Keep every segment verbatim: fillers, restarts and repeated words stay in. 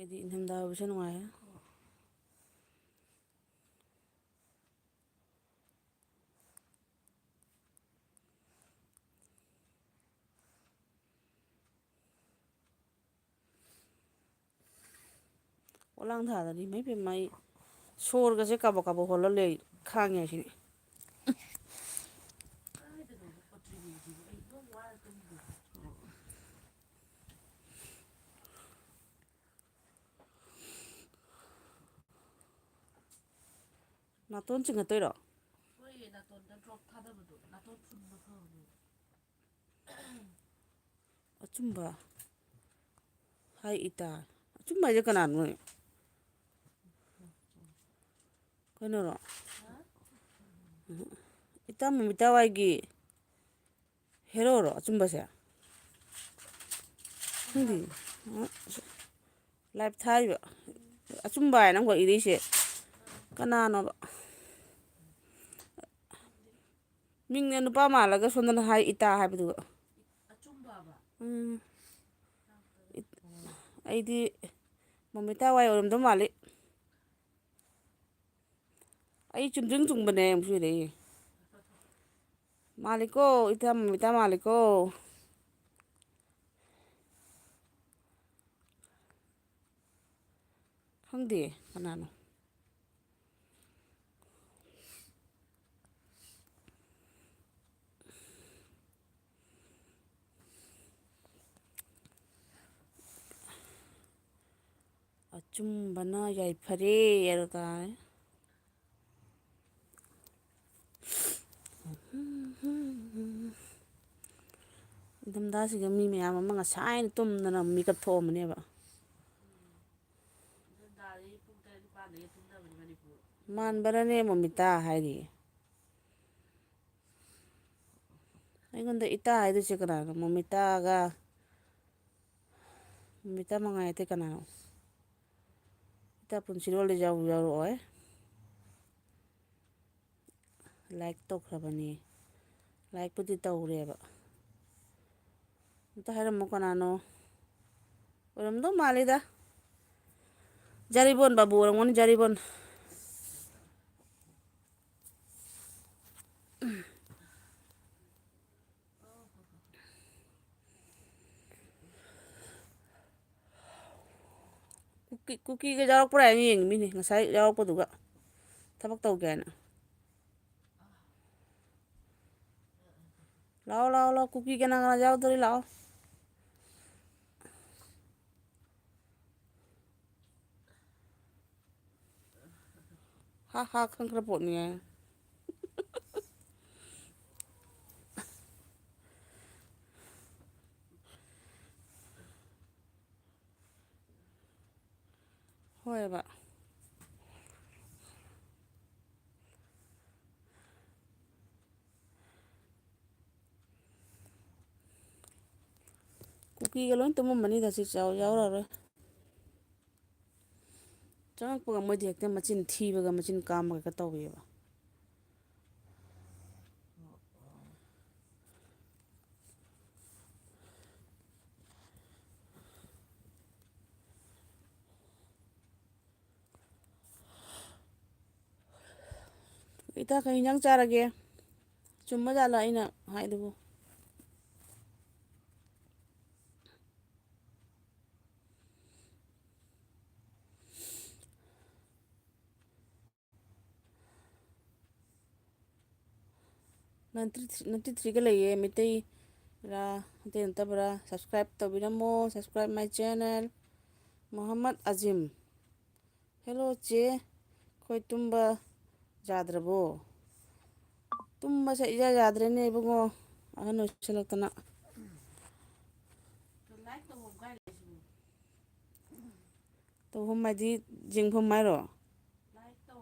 ꯑꯩꯗꯤ ꯏꯪꯊꯝꯊꯥ ꯑꯣꯏꯕꯁꯦ ꯅꯨꯡꯉꯥꯏꯌꯦ꯫ ꯄꯣꯂꯥꯡ ꯊꯥꯗꯗꯤ ꯏꯃꯩ ꯄꯦꯝꯃ, ꯑꯩ ꯁꯣꯔꯒꯁꯦ ꯀꯥꯕꯛ ꯀꯥꯕꯛ ꯍꯣꯜꯂ ꯂꯩ, ꯈꯥꯡꯉꯦ ꯍꯥꯏꯁꯤꯅꯤ꯫ ꯅꯥꯇꯣꯟ ꯆꯤꯡꯈꯠꯇꯣꯏꯔꯣ? ꯍꯣꯏ, ꯅꯥꯇꯣꯟꯗ ꯗ꯭ꯔꯣꯞ ꯊꯥꯗꯕꯗꯣ, ꯅꯥꯇꯣꯟ ꯐꯨꯟꯕ ꯐꯕꯅꯦ꯫ ꯑꯆꯨꯝꯕ ꯍꯥꯏ ꯏꯇꯥ꯫ ꯑꯆꯨꯝꯕ ꯍꯥꯏꯁꯦ ꯀꯅꯥꯅꯣ? ꯀꯩꯅꯣꯔꯣ? ꯏꯇꯥ ꯃꯃꯤꯇꯥ ꯋꯥꯏꯒꯤ ꯍꯦꯔꯣꯔꯣ ꯑꯆꯨꯝꯕꯁꯦ? ꯈꯪꯗꯦ꯫ ꯂꯥꯏꯞ ꯊꯥꯔꯤꯕ꯫ ꯑꯆꯨꯝꯕ ꯍꯥꯏꯅ ꯑꯃꯈꯛ ꯏꯔꯛꯏꯁꯦ ꯀꯅꯥꯅꯣꯕ? ꯃꯤꯡꯅ ꯅꯨꯄꯥ ꯃꯥꯜꯂꯒ ꯁꯣꯝꯗꯅ ꯍꯥꯏ ꯏꯇꯥ ꯍꯥꯏꯕꯗꯨꯒ꯫ ꯎꯝ꯫ ꯏꯠ-, ꯑꯩꯗꯤ ꯃꯃꯤꯇꯥ ꯋꯥꯏ ꯑꯣꯏꯔꯝꯗꯧ ꯃꯥꯜꯂꯤ꯫ ꯑꯩ ꯆꯨꯝꯗ꯭ꯔꯤꯡ ꯆꯨꯝꯕꯅꯦ ꯑꯃꯨꯛꯁꯨ ꯏꯔꯛꯏ꯫ ꯃꯥꯜꯂꯤꯀꯣ, ꯏꯇꯥ ꯃꯃꯤꯇꯥ ꯃꯥꯜꯂꯤꯀꯣ꯫ ꯈꯪꯗꯦ ꯀꯅꯥꯅꯣ꯫ ꯑꯆꯨꯝꯕꯅ ꯌꯥꯏꯐꯔꯦ ꯍꯥꯏꯔꯣ ꯇꯥꯔꯦ꯫ ꯏꯪꯊꯝꯊꯥꯁꯤꯒ ꯃꯤ ꯃꯌꯥꯝ ꯑꯃ ꯉꯁꯥꯏꯅ ꯇꯨꯝꯗꯅ ꯃꯤꯀꯞ ꯊꯣꯛꯑꯝꯃꯅꯦꯕ꯫ ꯃꯥꯟꯕꯔꯅꯦ ꯃꯣꯃꯤꯇꯥ ꯍꯥꯏꯔꯤ꯫ ꯑꯩꯉꯣꯟꯗ ꯏꯇꯥ ꯍꯥꯏꯗꯣꯏꯁꯦ ꯀꯅꯥꯅꯣ? ꯃꯣꯃꯤꯇꯥꯒ, ꯃꯣꯃꯤꯇꯥ ꯃꯉꯥꯏ ꯑꯇꯩ ꯀꯅꯥꯅꯣ? ꯏꯇꯥ ꯄꯨꯟꯁꯤꯔꯣꯜꯗ ꯌꯥꯎ-, ꯌꯥꯎꯔꯛꯑꯣꯏ꯫ ꯂꯥꯏꯛ ꯇꯧꯈ꯭ꯔꯕꯅꯤ꯫ ꯂꯥꯏꯛꯄꯨꯗꯤ ꯇꯧꯔꯦꯕ꯫ ꯑꯝꯇ ꯍꯥꯏꯔꯝꯃꯨ ꯀꯅꯥꯅꯣ? ꯑꯣꯏꯔꯝꯗꯧ ꯃꯥꯜꯂꯤꯗ꯫ ꯖꯔꯤꯕꯣꯟ ꯕꯥꯕꯨ ꯑꯣꯏꯔꯝꯒꯅꯤ, ꯖꯔꯤꯕꯣꯟ꯫ ꯀꯨꯀꯤ-, ꯀꯨꯀꯤꯒ ꯌꯥꯎꯔꯛꯄ꯭ꯔꯥ ꯍꯥꯏꯅ ꯌꯦꯡꯉꯤꯃꯤꯅꯦ ꯉꯁꯥꯏ ꯌꯥꯎꯔꯛꯄꯗꯨꯒ, ꯊꯕꯛ ꯇꯧꯒꯦ ꯍꯥꯏꯅ꯫ ꯂꯥꯛꯑꯣ, ꯂꯥꯛꯑꯣ, ꯂꯥꯛꯑꯣ, ꯀꯨꯀꯤ ꯀꯅꯥ ꯀꯅꯥ ꯌꯥꯎꯗꯣꯔꯤ, ꯂꯥꯛꯑꯣ꯫ ꯍꯥ ꯍꯥ ꯈꯪꯈ꯭ꯔ ꯄꯣꯠꯅꯤ ꯍꯥꯏ꯫ ꯍꯣꯏꯕ꯫ ꯀꯨꯀꯤꯒ ꯂꯣꯏ ꯇꯨꯝꯃꯝꯃꯅꯤꯗ, ꯁꯤ ꯆꯥꯎ-, ꯌꯥꯎꯔꯔꯣꯏ꯫ ꯆꯪꯉꯛꯄꯒ ꯃꯣꯏꯗꯤ ꯍꯦꯛꯇ ꯃꯆꯤꯟ ꯊꯤꯕꯒ ꯃꯆꯤꯟ ꯀꯥꯝꯕꯒ ꯍꯦꯛꯇ ꯇꯧꯋꯦꯕ꯫ ꯏꯇꯥ, ꯀꯩ ꯏꯟꯖꯥꯡ ꯆꯥꯔꯒꯦ? ꯆꯨꯝꯕ ꯖꯥꯠꯂ ꯑꯩꯅ ꯍꯥꯏꯗꯨꯕꯨ? ꯅꯥꯏꯟꯇꯤ ꯊ꯭ꯔꯤ, ꯅꯥꯏꯟꯇꯤ ꯊ꯭ꯔꯤꯒ ꯂꯩꯌꯦ, ꯃꯩꯇꯩꯔꯥ, ꯃꯩꯇꯩ ꯅꯠꯇꯕ꯭ꯔꯥ? Subscribe ꯇꯧꯕꯤꯔꯝꯃꯣ, subscribe my channel꯫ Mohammad Azim. Hello ꯆꯦ, ꯑꯩꯈꯣꯏ ꯇꯨꯝꯕ ꯌꯥꯗ꯭ꯔꯕꯣ? ꯇꯨꯝꯕꯁꯦ ꯏꯌꯥ ꯌꯥꯗ꯭ꯔꯦꯅꯦ ꯏꯕꯨꯡꯉꯣ, ꯑꯍꯟ ꯑꯣꯏꯁꯜꯂꯛꯇꯅ꯫ ꯇꯧꯐꯝ ꯍꯥꯏꯗꯤ ꯌꯦꯡꯐꯝ ꯍꯥꯏꯔꯣ?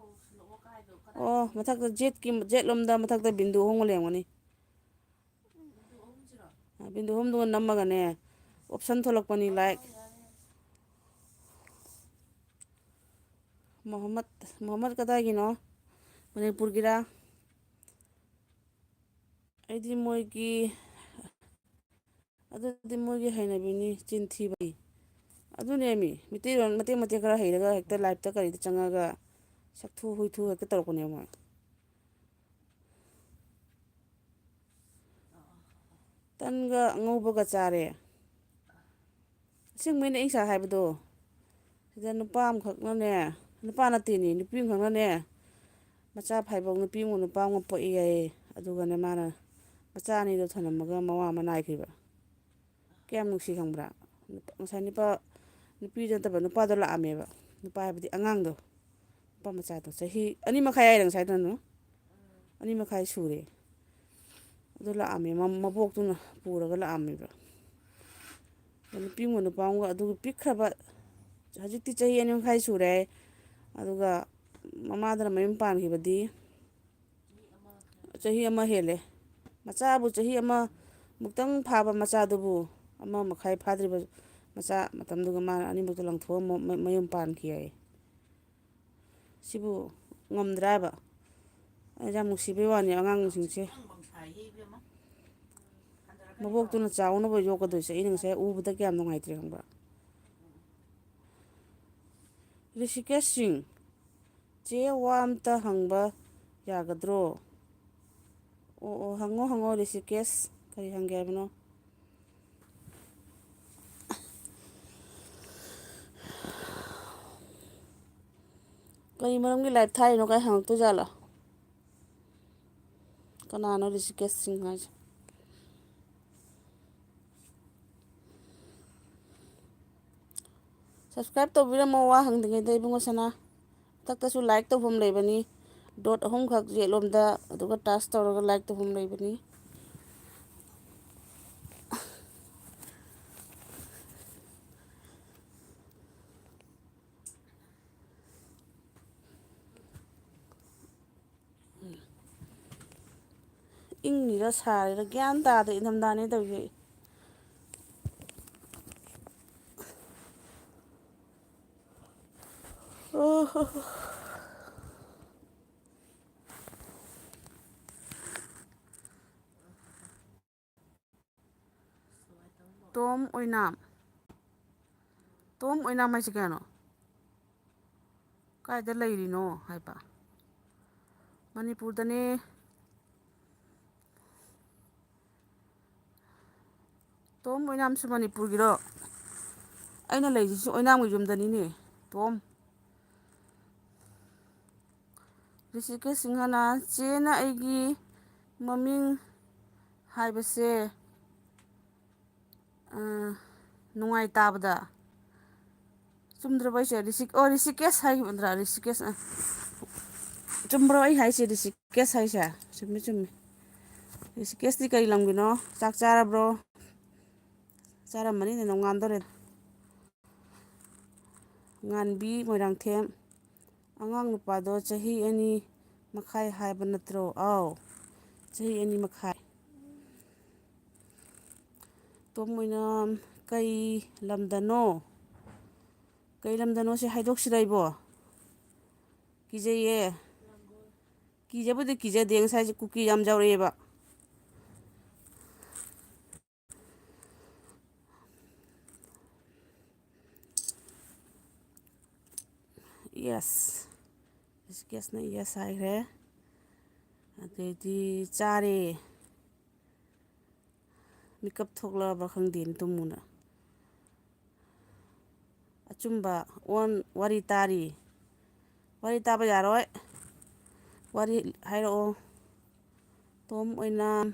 ꯑꯣ, ꯃꯊꯛꯇ ꯖꯦꯠꯀꯤ, ꯖꯦꯠ ꯂꯣꯝꯗ ꯃꯊꯛꯇ ꯕꯤꯟꯗꯨ ꯑꯍꯨꯝꯒ ꯂꯩꯔꯝꯒꯅꯤ꯫ ꯑ, ꯕꯤꯟꯗꯨ ꯑꯍꯨꯝꯗꯨꯒ ꯅꯝꯃꯒꯅꯦ, option ꯊꯣꯛꯂꯛꯄꯅꯤ, like꯫ ꯃꯣꯍꯝꯃꯗ, ꯃꯣꯍꯝꯃꯗ ꯀꯗꯥꯏꯒꯤꯅꯣ? ꯃꯅꯤꯄꯨꯔꯒꯤꯔꯥ? ꯑꯩꯗꯤ ꯃꯣꯏꯒꯤ, ꯑꯗꯨꯗꯤ ꯃꯣꯏꯒꯤ ꯍꯩꯅꯕꯤꯅꯤ, ꯆꯤꯟ ꯊꯤꯕꯅꯤ꯫ ꯑꯗꯨꯅꯦꯃꯤ, ꯃꯤꯇꯩꯂꯣꯟ ꯃꯇꯦꯛ ꯃꯇꯦꯛ ꯈꯔ ꯍꯩꯔꯒ ꯍꯦꯛꯇ ꯂꯥꯏꯞꯇ ꯀꯔꯤꯗ ꯆꯪꯉꯒ ꯁꯛꯊꯨ ꯍꯨꯏꯊꯨ ꯍꯦꯛꯇ ꯇꯧꯔꯛꯄꯅꯦꯕ ꯃꯣꯏ꯫ ꯇꯟꯒ ꯑꯉꯧꯕꯒ ꯆꯥꯔꯦ꯫ ꯑꯁꯦꯡꯕꯩꯅꯦ ꯑꯩ ꯉꯁꯥꯏ ꯍꯥꯏꯕꯗꯣ꯫ ꯁꯤꯗ ꯅꯨꯄꯥ ꯑꯃꯈꯛꯅꯅꯦ, ꯅꯨꯄꯥ ꯅꯠꯇꯦꯅꯦ, ꯅꯨꯄꯤ ꯑꯃꯈꯛꯅꯅꯦ, ꯃꯆꯥ ꯐꯥꯏꯕꯣꯛ ꯅꯨꯄꯤ ꯑꯃꯒ ꯅꯨꯄꯥ ꯑꯃꯒ ꯄꯣꯛꯏ ꯍꯥꯏꯌꯦ꯫ ꯑꯗꯨꯒꯅꯦ ꯃꯥꯅ ꯃꯆꯥ ꯑꯅꯤꯗꯣ ꯊꯅꯝꯃꯒ ꯃꯋꯥ ꯑꯃ ꯅꯥꯏꯈ꯭ꯔꯤꯕ꯫ ꯀꯌꯥꯝ ꯅꯨꯡꯁꯤ ꯈꯪꯕ꯭ꯔꯥ? ꯅꯨꯄꯥ, ꯉꯁꯥꯏ ꯅꯨꯄꯥ, ꯅꯨꯄꯤꯗꯨ ꯅꯠꯇꯕ ꯅꯨꯄꯥꯗꯣ ꯂꯥꯛꯑꯝꯃꯦꯕ꯫ ꯅꯨꯄꯥ ꯍꯥꯏꯕꯗꯤ ꯑꯉꯥꯡꯗꯣ꯫ ꯅꯨꯄꯥ ꯃꯆꯥꯗꯣ ꯆꯍꯤ ꯑꯅꯤ ꯃꯈꯥꯏ ꯍꯥꯏꯔꯦ ꯉꯁꯥꯏꯗꯅ꯫ ꯑꯅꯤ ꯃꯈꯥꯏ ꯁꯨꯔꯦ꯫ ꯑꯗꯨ ꯂꯥꯛꯑꯝꯃꯦ, ꯃ-, ꯃꯕꯣꯛꯇꯨꯅ ꯄꯨꯔꯒ ꯂꯥꯛꯑꯝꯃꯦꯕ꯫ ꯅꯨꯄꯤ ꯑꯃꯒ ꯅꯨꯄꯥ ꯑꯃꯒ ꯑꯗꯨꯒ ꯄꯤꯛꯈ꯭ꯔꯕ, ꯍꯧꯖꯤꯛꯇꯤ ꯆꯍꯤ ꯑꯅꯤ ꯃꯈꯥꯏ ꯁꯨꯔꯦ ꯍꯥꯏ꯫ ꯑꯗꯨꯒ ꯃꯃꯥꯗꯨꯅ ꯃꯌꯨꯝ ꯄꯥꯟꯈꯤꯕꯗꯤ ꯆꯍꯤ ꯑꯃ ꯍꯦꯜꯂꯦ꯫ ꯃꯆꯥꯕꯨ ꯆꯍꯤ ꯑꯃ ꯃꯨꯛꯇꯪ ꯐꯥꯕ ꯃꯆꯥꯗꯨꯕꯨ, ꯑꯃ ꯃꯈꯥꯏ ꯐꯥꯗ꯭ꯔꯤꯕ ꯃꯆꯥ ꯃꯇꯝꯗꯨꯒ ꯃꯥꯅ ꯑꯅꯤꯃꯛꯇꯣ ꯂꯪꯊꯣꯛꯑꯝꯃ ꯃ-, ꯃꯌꯨꯝ ꯄꯥꯟꯈꯤ ꯍꯥꯏꯌꯦ꯫ ꯁꯤꯕꯨ ꯉꯝꯗ꯭ꯔꯥ ꯍꯥꯏꯕ? ꯑꯩ ꯌꯥꯝ ꯅꯨꯡꯁꯤꯕꯩ ꯋꯥꯅꯤ ꯑꯉꯥꯡꯁꯤꯡꯁꯦ꯫ ꯃꯕꯣꯛꯇꯨꯅ ꯆꯥꯎꯅꯕ ꯌꯣꯛꯀꯗꯣꯏꯁꯦ ꯑꯩꯅ ꯉꯁꯥꯏ ꯎꯕꯗ ꯀꯌꯥꯝ ꯅꯨꯡꯉꯥꯏꯇ꯭ꯔꯦ ꯈꯪꯕ꯭ꯔꯥ? ꯔꯤꯁꯤꯀꯦꯁ ꯁꯤꯡ, ꯆꯦ, ꯋꯥ ꯑꯝꯇ ꯍꯪꯕ ꯌꯥꯒꯗ꯭ꯔꯣ? ꯑꯣ, ꯑꯣ, ꯍꯪꯉꯣ, ꯍꯪꯉꯣ, ꯔꯤꯁꯤꯀꯦꯁ꯫ ꯀꯔꯤ ꯍꯪꯒꯦ ꯍꯥꯏꯕꯅꯣ? ꯀꯔꯤ ꯃꯔꯝꯒꯤ ꯂꯥꯏꯚ ꯊꯥꯔꯤꯅꯣ ꯀꯥꯏ ꯍꯪꯉꯛꯇꯣꯏꯖꯥꯠꯂꯣ? ꯀꯅꯥꯅꯣ ꯔꯤꯁꯤꯀꯦꯁ ꯁꯤꯡ ꯍꯥꯏꯁꯦ? ꯁꯕꯁꯀ꯭ꯔꯥꯏꯕ ꯇꯧꯕꯤꯔꯝꯃꯣ, ꯋꯥ ꯍꯪꯗ꯭ꯔꯤꯉꯩꯗ ꯏꯕꯨꯡꯉꯣ ꯁꯅꯥ꯫ ꯃꯊꯛꯇꯁꯨ ꯂꯥꯏꯛ ꯇꯧꯐꯝ ꯂꯩꯕꯅꯤ, ꯗꯣꯠ ꯑꯍꯨꯝꯈꯛ ꯌꯦꯠꯂꯣꯝꯗ, ꯑꯗꯨꯒ ꯇꯆ ꯇꯧꯔꯒ ꯂꯥꯏꯛ ꯇꯧꯐꯝ ꯂꯩꯕꯅꯤ꯫ ꯏꯪꯉꯤꯔ ꯁꯥꯔꯤꯔ ꯒ꯭ꯌꯥꯟ ꯇꯥꯗꯦ, ꯏꯪꯊꯝꯊꯥꯅꯦ ꯇꯧꯔꯤꯁꯦ꯫ ꯑꯣ ꯍꯣ ꯍꯣ꯫ ꯇꯣꯝ ꯑꯣꯏꯅꯥꯝ꯫ ꯇꯣꯝ ꯑꯣꯏꯅꯥꯝ ꯍꯥꯏꯁꯦ ꯀꯌꯥꯅꯣ? ꯀꯥꯏꯗ ꯂꯩꯔꯤꯅꯣ ꯍꯥꯏꯕ? ꯃꯅꯤꯄꯨꯔꯗꯅꯦ꯫ ꯇꯣꯝ ꯑꯣꯏꯅꯥꯝꯁꯨ ꯃꯅꯤꯄꯨꯔꯒꯤꯔꯣ? ꯑꯩꯅ ꯂꯩꯔꯤꯁꯤꯁꯨ ꯑꯣꯏꯅꯥꯝꯒꯤ ꯌꯨꯝꯗꯅꯤꯅꯦ꯫ ꯇꯣꯝ꯫ ꯔꯤꯁꯤꯀꯦꯁ ꯁꯤꯡꯍꯅ, "ꯆꯦꯅ ꯑꯩꯒꯤ ꯃꯃꯤꯡ ꯍꯥꯏꯕꯁꯦ, ꯑ, ꯅꯨꯡꯉꯥꯏ ꯇꯥꯕꯗ"? ꯆꯨꯝꯗ꯭ꯔꯕ ꯑꯩꯁꯦ? ꯔꯤꯁꯤꯛ-, ꯑꯣ, ꯔꯤꯁꯤꯀꯦꯁ ꯍꯥꯏꯈꯤꯕ ꯅꯠꯇ꯭ꯔꯥ? ꯔꯤꯁꯤꯀꯦꯁ, ꯑ, ꯆꯨꯝꯕ꯭ꯔꯣ ꯑꯩ ꯍꯥꯏꯁꯦ? ꯔꯤꯁꯤꯀꯦꯁ ꯍꯥꯏꯁꯦ? ꯆꯨꯝꯃꯤ, ꯆꯨꯝꯃꯤ꯫ ꯔꯤꯁꯤꯀꯦꯁꯇꯤ ꯀꯔꯤ ꯂꯝꯒꯤꯅꯣ? ꯆꯥꯛ ꯆꯥꯔꯕ꯭ꯔꯣ? ꯆꯥꯔꯝꯃꯅꯤꯅꯦ, ꯅꯣꯡꯉꯥꯟꯗꯣꯔꯦ꯫ ꯉꯥꯟꯕꯤ ꯃꯣꯏꯔꯥꯡꯊꯦꯝ, ꯑꯉꯥꯡ ꯅꯨꯄꯥꯗꯣ ꯆꯍꯤ ꯑꯅꯤ ꯃꯈꯥꯏ ꯍꯥꯏꯕ ꯅꯠꯇ꯭ꯔꯣ? ꯑꯥꯎ, ꯆꯍꯤ ꯑꯅꯤ ꯃꯈꯥꯏ꯫ ꯇꯣꯝ ꯑꯣꯏꯅꯥꯝ, ꯀꯩ ꯂꯝꯗꯅꯣ? ꯀꯩ ꯂꯝꯗꯅꯣ ꯁꯤ ꯍꯥꯏꯗꯣꯛꯁꯤꯔ ꯑꯩꯕꯣ? ꯀꯤꯖꯩꯌꯦ꯫ ꯀꯤꯖꯕꯨꯗꯤ ꯀꯤꯖꯗꯦ, ꯉꯁꯥꯏꯁꯦ ꯀꯨꯀꯤ ꯌꯥꯝ ꯌꯥꯎꯔꯛꯑꯦꯕ꯫ ꯌꯦꯁ꯫ ꯔꯤꯁꯤꯀꯦꯁꯅ ꯌꯦꯁ ꯍꯥꯏꯈ꯭ꯔꯦ꯫ ꯑꯗꯩꯗꯤ ꯆꯥꯔꯦ꯫ ꯃꯤꯀꯞ ꯊꯣꯛꯂꯛꯑꯕ ꯈꯪꯗꯦꯅꯦ ꯇꯨꯝꯃꯨꯅ꯫ ꯑꯆꯨꯝꯕ ꯑꯣꯟ ꯋꯥꯔꯤ ꯇꯥꯔꯤ꯫ ꯋꯥꯔꯤ ꯇꯥꯕ ꯌꯥꯔꯣꯏ꯫ ꯋꯥꯔꯤ ꯍꯥꯏꯔꯛꯑꯣ꯫ ꯇꯣꯝ ꯑꯣꯏꯅꯥꯝ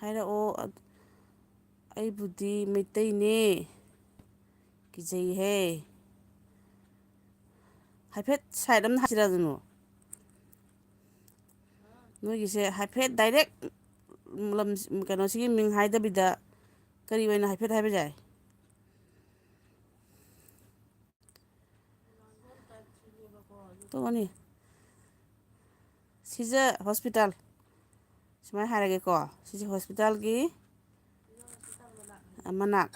ꯍꯥꯏꯔꯛꯑꯣ꯫ ꯑꯩꯕꯨꯗꯤ ꯃꯩꯇꯩꯅꯦ꯫ ꯀꯤꯖꯩꯍꯦ꯫ ꯍꯥꯏꯐꯦꯠ ꯁꯥꯏꯠ ꯑꯃꯗ ꯍꯥꯏꯁꯤꯔ ꯑꯗꯨꯅꯣ? ꯅꯣꯏꯒꯤꯁꯦ ꯍꯥꯏꯐꯦꯠ ꯗꯥꯏꯔꯦꯛ ꯂꯝ, ꯀꯩꯅꯣꯁꯤꯒꯤ ꯃꯤꯡ ꯍꯥꯏꯗꯕꯤꯗ ꯀꯔꯤ ꯑꯣꯏꯅ ꯍꯥꯏꯐꯦꯠ ꯍꯥꯏꯕ ꯌꯥꯏ? ꯇꯣꯛꯑꯅꯤ꯫ ꯁꯤꯖ ꯍꯣꯁꯄꯤꯇꯥꯜ꯫ ꯁꯨꯃꯥꯏꯅ ꯍꯥꯏꯔꯒꯦꯀꯣ꯫ ꯁꯤꯖ ꯍꯣꯁꯄꯤꯇꯥꯜꯒꯤ ꯃꯅꯥꯛ꯫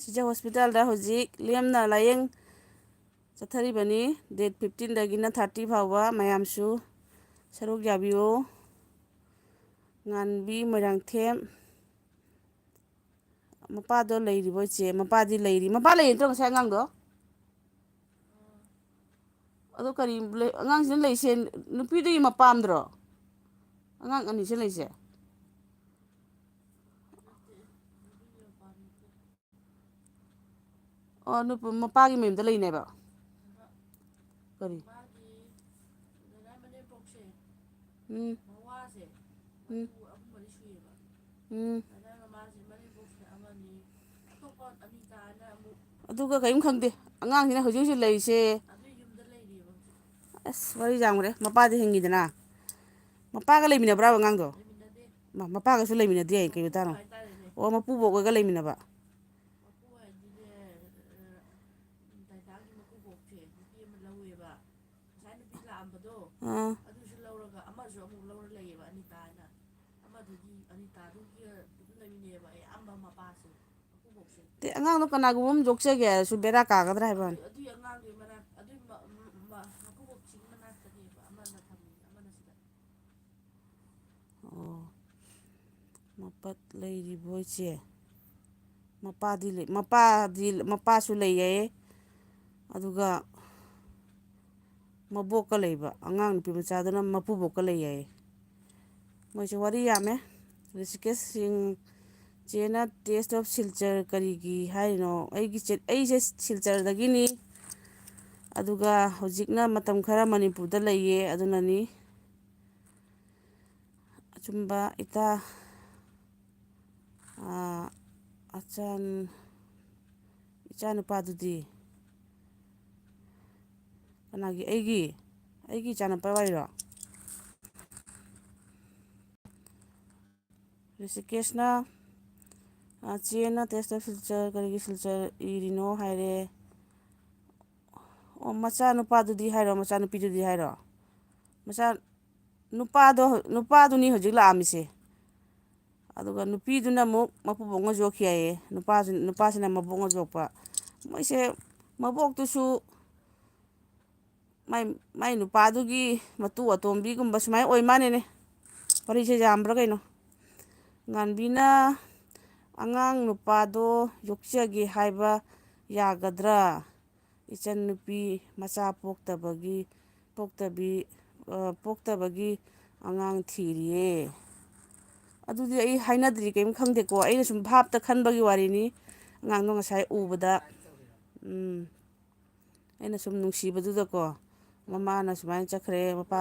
ꯁꯤꯖ ꯍꯣꯁꯄꯤꯇꯥꯜꯗ ꯍꯧꯖꯤꯛ ꯂꯦꯝꯅ ꯂꯥꯏꯌꯦꯡ ꯆꯠꯊꯔꯤꯕꯅꯤ꯫ ꯗꯦꯠ ꯐꯤꯐꯇꯤꯟꯗꯒꯤꯅ ꯊꯥꯔꯇꯤ ꯐꯥꯎꯕ ꯃꯌꯥꯝꯁꯨ ꯁꯔꯨꯛ ꯌꯥꯕꯤꯌꯨ꯫ ꯉꯥꯟꯕꯤ ꯃꯣꯏꯔꯥꯡꯊꯦꯝ꯫ ꯃꯄꯥꯗꯣ ꯂꯩꯔꯤꯕꯣ ꯏꯆꯦ? ꯃꯄꯥꯗꯤ ꯂꯩꯔꯤ꯫ ꯃꯄꯥ ꯂꯩꯌꯦ ꯅꯠꯇ꯭ꯔꯣ ꯉꯁꯥꯏ ꯑꯉꯥꯡꯗꯣ? ꯑꯗꯣ ꯀꯔꯤ ꯂꯩ-, ꯑꯉꯥꯡꯁꯤꯅ ꯂꯩꯁꯦ ꯅꯨꯄꯤꯗꯨꯒꯤ ꯃꯄꯥꯝꯗ꯭ꯔꯣ? ꯑꯉꯥꯡ ꯑꯅꯤꯁꯦ ꯂꯩꯁꯦ? ꯑꯣ, ꯅꯨꯄꯥ-, ꯃꯄꯥꯒꯤ ꯃꯌꯨꯝꯗ ꯂꯩꯅꯦꯕ? ꯀꯔꯤ? ꯎꯝ꯫ ꯎꯝ꯫ ꯑꯗꯨꯒ ꯀꯔꯤꯝ ꯈꯪꯗꯦ꯫ ꯑꯉꯥꯡꯁꯤꯅ ꯍꯧꯖꯤꯛ ꯍꯧꯖꯤꯛ ꯂꯩꯔꯤꯁꯦ꯫ ꯑꯁ, ꯋꯥꯔꯤ ꯌꯥꯝꯈ꯭ꯔꯦ꯫ ꯃꯄꯥꯗꯤ ꯍꯤꯡꯉꯤꯗꯅ꯫ ꯃꯄꯥꯒ ꯂꯩꯃꯤꯟꯅꯕ꯭ꯔꯥꯕ ꯑꯉꯥꯡꯗꯣ? ꯃ-, ꯃꯄꯥꯒꯁꯨ ꯂꯩꯃꯤꯟꯅꯗꯦ ꯍꯥꯏ ꯀꯩ ꯃꯇꯥꯡꯅꯣ? ꯑꯣ, ꯃꯄꯨꯕꯣꯛ ꯍꯣꯏꯒ ꯂꯩꯃꯤꯟꯅꯕ꯫ ꯑꯥ꯫ ꯇꯦ, ꯑꯉꯥꯡꯗꯣ ꯀꯅꯥꯒꯨꯝꯕ ꯑꯃ ꯌꯣꯛꯆꯒꯦ ꯍꯥꯏꯔꯁꯨ ꯕꯦꯔꯥ ꯀꯥꯒꯗ꯭ꯔꯥ ꯍꯥꯏꯕ ꯋꯥꯅꯤ꯫ ꯑꯣ, ꯃꯄꯠ ꯂꯩꯔꯤꯕꯣ ꯏꯆꯦ? ꯃꯄꯥꯗꯤ ꯂꯩ-, ꯃꯄꯥꯗꯤ, ꯃꯄꯥꯁꯨ ꯂꯩ ꯍꯥꯏꯌꯦ꯫ ꯑꯗꯨꯒ ꯃꯕꯣꯛꯀ ꯂꯩꯕ, ꯑꯉꯥꯡ ꯅꯨꯄꯤ ꯃꯆꯥꯗꯨꯅ ꯃꯄꯨꯕꯣꯛꯀ ꯂꯩ ꯍꯥꯏꯌꯦ꯫ ꯃꯣꯏꯁꯦ ꯋꯥꯔꯤ ꯌꯥꯝꯃꯦ꯫ ꯔꯤꯁꯤꯀꯦꯁ ꯁꯤꯡ, ꯆꯦꯅ Taste of Silchar ꯀꯔꯤꯒꯤ ꯍꯥꯏꯔꯤꯅꯣ? ꯑꯩꯒꯤ ꯆꯦ-, ꯑꯩꯁꯦ ꯁꯤꯜꯆꯔꯗꯒꯤꯅꯤ꯫ ꯑꯗꯨꯒ ꯍꯧꯖꯤꯛꯅ ꯃꯇꯝ ꯈꯔ ꯃꯅꯤꯄꯨꯔꯗ ꯂꯩꯌꯦ, ꯑꯗꯨꯅꯅꯤ꯫ ꯑꯆꯨꯝꯕ ꯏꯇꯥ, ꯑꯥ, ꯑꯆꯥꯟ-, ꯏꯆꯥꯅꯨꯄꯥꯗꯨꯗꯤ? ꯀꯅꯥꯒꯤ? ꯑꯩꯒꯤ? ꯑꯩꯒꯤ ꯏꯆꯥꯅꯨꯄꯥ ꯋꯥꯔꯤꯔꯣ? ꯔꯤꯁꯤꯀꯦꯁꯅ, ꯑ, ꯆꯦꯅ Taste of Silchar ꯀꯔꯤꯒꯤ Silchar ꯏꯔꯤꯅꯣ ꯍꯥꯏꯔꯦ꯫ ꯑꯣ, ꯃꯆꯥꯅꯨꯄꯥꯗꯨꯗꯤ ꯍꯥꯏꯔꯣ, ꯃꯆꯥꯅꯨꯄꯤꯗꯨꯗꯤ ꯍꯥꯏꯔꯣ? ꯃꯆꯥ-, ꯅꯨꯄꯥꯗꯣ, ꯅꯨꯄꯥꯗꯨꯅꯤ ꯍꯧꯖꯤꯛ ꯂꯥꯛꯑꯝꯃꯤꯁꯦ꯫ ꯑꯗꯨꯒ ꯅꯨꯄꯤꯗꯨꯅ ꯑꯃꯨꯛ ꯃꯄꯨꯕꯣꯛꯅ ꯌꯣꯛꯈꯤ ꯍꯥꯏꯌꯦ꯫ ꯅꯨꯄꯥꯁꯤ-, ꯅꯨꯄꯥꯁꯤꯅ ꯃꯕꯣꯛꯅ ꯌꯣꯛꯄ꯫ ꯃꯣꯏꯁꯦ ꯃꯕꯣꯛꯇꯨꯁꯨ ꯃꯥꯏ, ꯃꯥꯏ ꯅꯨꯄꯥꯗꯨꯒꯤ ꯃꯇꯨ ꯑꯇꯣꯝꯕꯤꯒꯨꯝꯕ ꯁꯨꯃꯥꯏꯅ ꯑꯣꯏ ꯃꯥꯅꯦꯅꯦ꯫ ꯋꯥꯔꯤꯁꯦ ꯌꯥꯝꯕ꯭ꯔꯥ ꯀꯩꯅꯣ? ꯉꯥꯟꯕꯤꯅ, ꯑꯉꯥꯡ ꯅꯨꯄꯥꯗꯣ ꯌꯣꯛꯆꯒꯦ ꯍꯥꯏꯕ ꯌꯥꯒꯗ꯭ꯔꯥ? ꯏꯆꯟ ꯅꯨꯄꯤ ꯃꯆꯥ ꯄꯣꯛꯇꯕꯒꯤ, ꯄꯣꯛꯇꯕꯤ, ꯑ, ꯄꯣꯛꯇꯕꯒꯤ ꯑꯉꯥꯡ ꯊꯤꯔꯤꯌꯦ꯫ ꯑꯗꯨꯗꯤ ꯑꯩ ꯍꯥꯏꯅꯗ꯭ꯔꯤ, ꯀꯔꯤꯝ ꯈꯪꯗꯦꯀꯣ꯫ ꯑꯩꯅ ꯁꯨꯝ ꯚꯥꯞꯇ ꯈꯟꯕꯒꯤ ꯋꯥꯔꯤꯅꯤ꯫ ꯑꯉꯥꯡꯗꯣ ꯉꯁꯥꯏ ꯎꯕꯗ, ꯎꯝ, ꯑꯩꯅ ꯁꯨꯝ ꯅꯨꯡꯁꯤꯕꯗꯨꯗꯀꯣ, ꯃꯃꯥꯅ ꯁꯨꯃꯥꯏꯅ ꯆꯠꯈ꯭ꯔꯦ, ꯃꯄꯥ꯫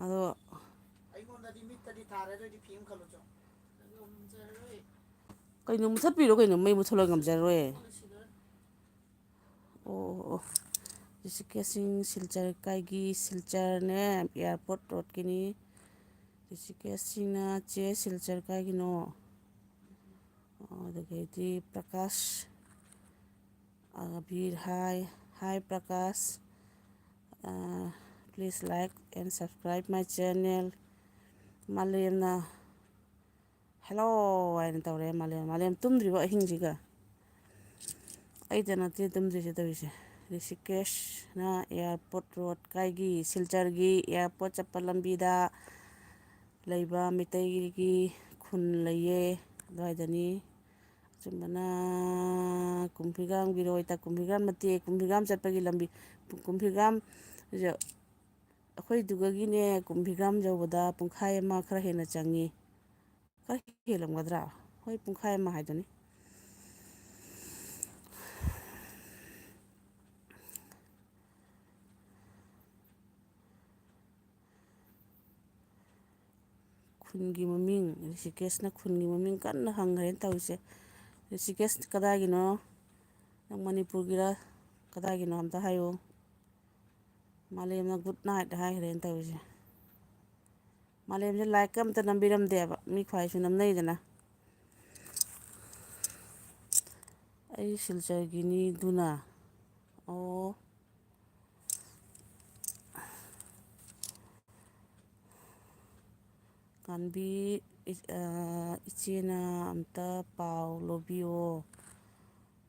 ꯑꯗꯣ ꯑꯩꯉꯣꯟꯗꯗꯤ ꯃꯤꯠꯇꯗꯤ ꯊꯥꯔꯦ, ꯑꯗꯨꯑꯣꯏꯗꯤ ꯐꯤ ꯑꯃ ꯈꯜꯂꯨ ꯆꯣ꯫ ꯀꯩꯅꯣ ꯃꯨꯊꯠꯄꯤꯔꯣ, ꯀꯩꯅꯣ ꯃꯩ ꯃꯨꯊꯠꯂꯒ ꯉꯝꯖꯔꯣꯏ꯫ ꯑꯣ, ꯑꯣ, ꯑꯣ꯫ ꯔꯤꯁꯤꯀꯦꯁ ꯁꯤꯡ ꯁꯤꯜꯆꯔ ꯀꯥꯏꯒꯤ, ꯁꯤꯜꯆꯔꯅꯦ, ꯑꯦꯌꯥꯔꯄꯣꯔꯠ ꯔꯣꯗꯀꯤꯅꯤ꯫ ꯔꯤꯁꯤꯀꯦꯁ ꯁꯤꯡꯅ ꯆꯦ ꯁꯤꯜꯆꯔ ꯀꯥꯏꯒꯤꯅꯣ? ꯑꯗꯒꯤꯗꯤ ꯄ꯭ꯔꯀꯥꯁ, ꯑꯕꯤꯔ ꯍꯥꯏ, "Hi Prakash, please like and subscribe my channel"꯫ ꯃꯥꯂꯦꯝꯅ "Hello" ꯍꯥꯏꯅ ꯇꯧꯔꯦ꯫ ꯃꯥꯂꯦꯝ, ꯃꯥꯂꯦꯝ ꯇꯨꯝꯗ꯭ꯔꯤꯕꯣ ꯑꯍꯤꯡꯁꯤꯒ? ꯑꯩꯗ ꯅꯠꯇꯦ ꯇꯨꯝꯗ꯭ꯔꯤꯁꯦ ꯇꯧꯔꯤꯁꯦ꯫ ꯔꯤꯁꯤꯀꯦꯁꯅ ꯑꯦꯌꯥꯔꯄꯣꯔꯠ ꯔꯣꯗ ꯀꯥꯏꯒꯤ, ꯁꯤꯜꯆꯔꯒꯤ ꯑꯦꯌꯥꯔꯄꯣꯔꯠ ꯆꯠꯄ ꯂꯝꯕꯤꯗ ꯂꯩꯕ ꯃꯤꯇꯩꯒꯤ ꯈꯨꯟ ꯂꯩꯌꯦ, ꯑꯗꯨꯋꯥꯏꯗꯅꯤ꯫ ꯑꯆꯨꯝꯕꯅ ꯀꯨꯝꯐꯤꯒꯥꯝꯒꯤꯔꯣ, ꯏꯇꯥ ꯀꯨꯝꯐꯤꯒꯥꯝ ꯅꯠꯇꯦ, ꯀꯨꯝꯐꯤꯒꯥꯝ ꯆꯠꯄꯒꯤ ꯂꯝꯕꯤ, ꯀꯨꯝꯐꯤꯒꯥꯝ, ꯑꯩꯈꯣꯏꯗꯨꯒꯒꯤꯅꯦ, ꯀꯨꯝꯐꯤꯒꯥꯝ ꯌꯧꯕꯗ ꯄꯨꯡꯈꯥꯏ ꯑꯃ ꯈꯔ ꯍꯦꯟꯅ ꯆꯪꯉꯤ꯫ ꯈꯔ ꯍꯦꯜꯂꯝꯒꯗ꯭ꯔꯥ? ꯍꯣꯏ, ꯄꯨꯡꯈꯥꯏ ꯑꯃ ꯍꯥꯏꯗꯨꯅꯤ꯫ ꯈꯨꯟꯒꯤ ꯃꯃꯤꯡ, ꯔꯤꯁꯤꯀꯦꯁꯅ ꯈꯨꯟꯒꯤ ꯃꯃꯤꯡ ꯀꯟꯅ ꯍꯪꯈ꯭ꯔꯦꯅ ꯇꯧꯔꯤꯁꯦ꯫ ꯔꯤꯁꯤꯀꯦꯁ ꯀꯗꯥꯏꯒꯤꯅꯣ? ꯅꯪ ꯃꯅꯤꯄꯨꯔꯒꯤꯔ? ꯀꯗꯥꯏꯒꯤꯅꯣ ꯑꯝꯇ ꯍꯥꯏꯌꯨ꯫ ꯃꯥꯂꯦꯝꯅ good night ꯍꯥꯏꯈ꯭ꯔꯦꯅ ꯇꯧꯔꯤꯁꯦ꯫ ꯃꯥꯂꯦꯝꯁꯦ like ꯀ ꯑꯝꯇ ꯅꯝꯕꯤꯔꯝꯗꯦꯕ, ꯃꯤ ꯈ꯭ꯋꯥꯏꯁꯨ ꯅꯝꯅꯩꯗꯅ꯫ ꯑꯩ ꯁꯤꯜꯆꯔꯒꯤꯅꯤ ꯑꯗꯨꯅ꯫ ꯑꯣ꯫ ꯉꯥꯟꯕꯤ, ꯏ-, ꯑ, ꯏꯆꯦꯅ ꯑꯝꯇ ꯄꯥꯎ ꯂꯧꯕꯤꯌꯣ꯫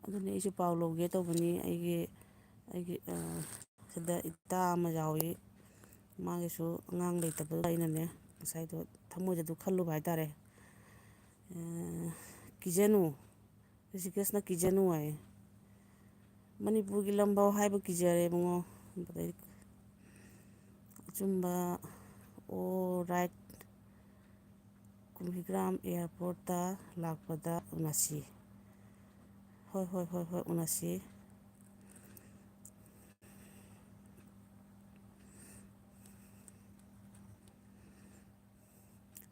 ꯑꯗꯨꯅꯦ ꯑꯩꯁꯨ ꯄꯥꯎ ꯂꯧꯒꯦ ꯇꯧꯕꯅꯤ꯫ ꯑꯩꯒꯤ, ꯑꯩꯒꯤ, ꯑ, ꯁꯤꯗ ꯏꯇꯥ ꯑꯃ ꯌꯥꯎꯏ, ꯃꯥꯒꯤꯁꯨ ꯑꯉꯥꯡ ꯂꯩꯇꯕꯗꯨꯗ ꯑꯩꯅꯅꯦ, ꯉꯁꯥꯏꯗꯣ ꯊꯃꯣꯏꯗ ꯑꯗꯨ ꯈꯜꯂꯨꯕ ꯍꯥꯏꯇꯥꯔꯦ꯫ ꯑ, ꯀꯤꯖꯅꯨ, ꯔꯤꯁꯤꯀꯦꯁꯅ ꯀꯤꯖꯅꯨ ꯍꯥꯏꯌꯦ꯫ ꯃꯅꯤꯄꯨꯔꯒꯤ ꯂꯝꯐꯥꯎ ꯍꯥꯏꯕ ꯀꯤꯖꯔꯦ ꯏꯕꯨꯡꯉꯣ꯫ ꯑꯗꯩ ꯑꯆꯨꯝꯕ, ꯑꯣ, ꯔꯥꯏꯠ, ꯀꯨꯝꯕꯤꯒ꯭ꯔꯥꯝ ꯑꯦꯌꯥꯔꯄꯣꯔꯠꯇ ꯂꯥꯛꯄꯗ ꯎꯅꯁꯤ꯫ ꯍꯣꯏ, ꯍꯣꯏ, ꯍꯣꯏ, ꯍꯣꯏ, ꯎꯅꯁꯤ꯫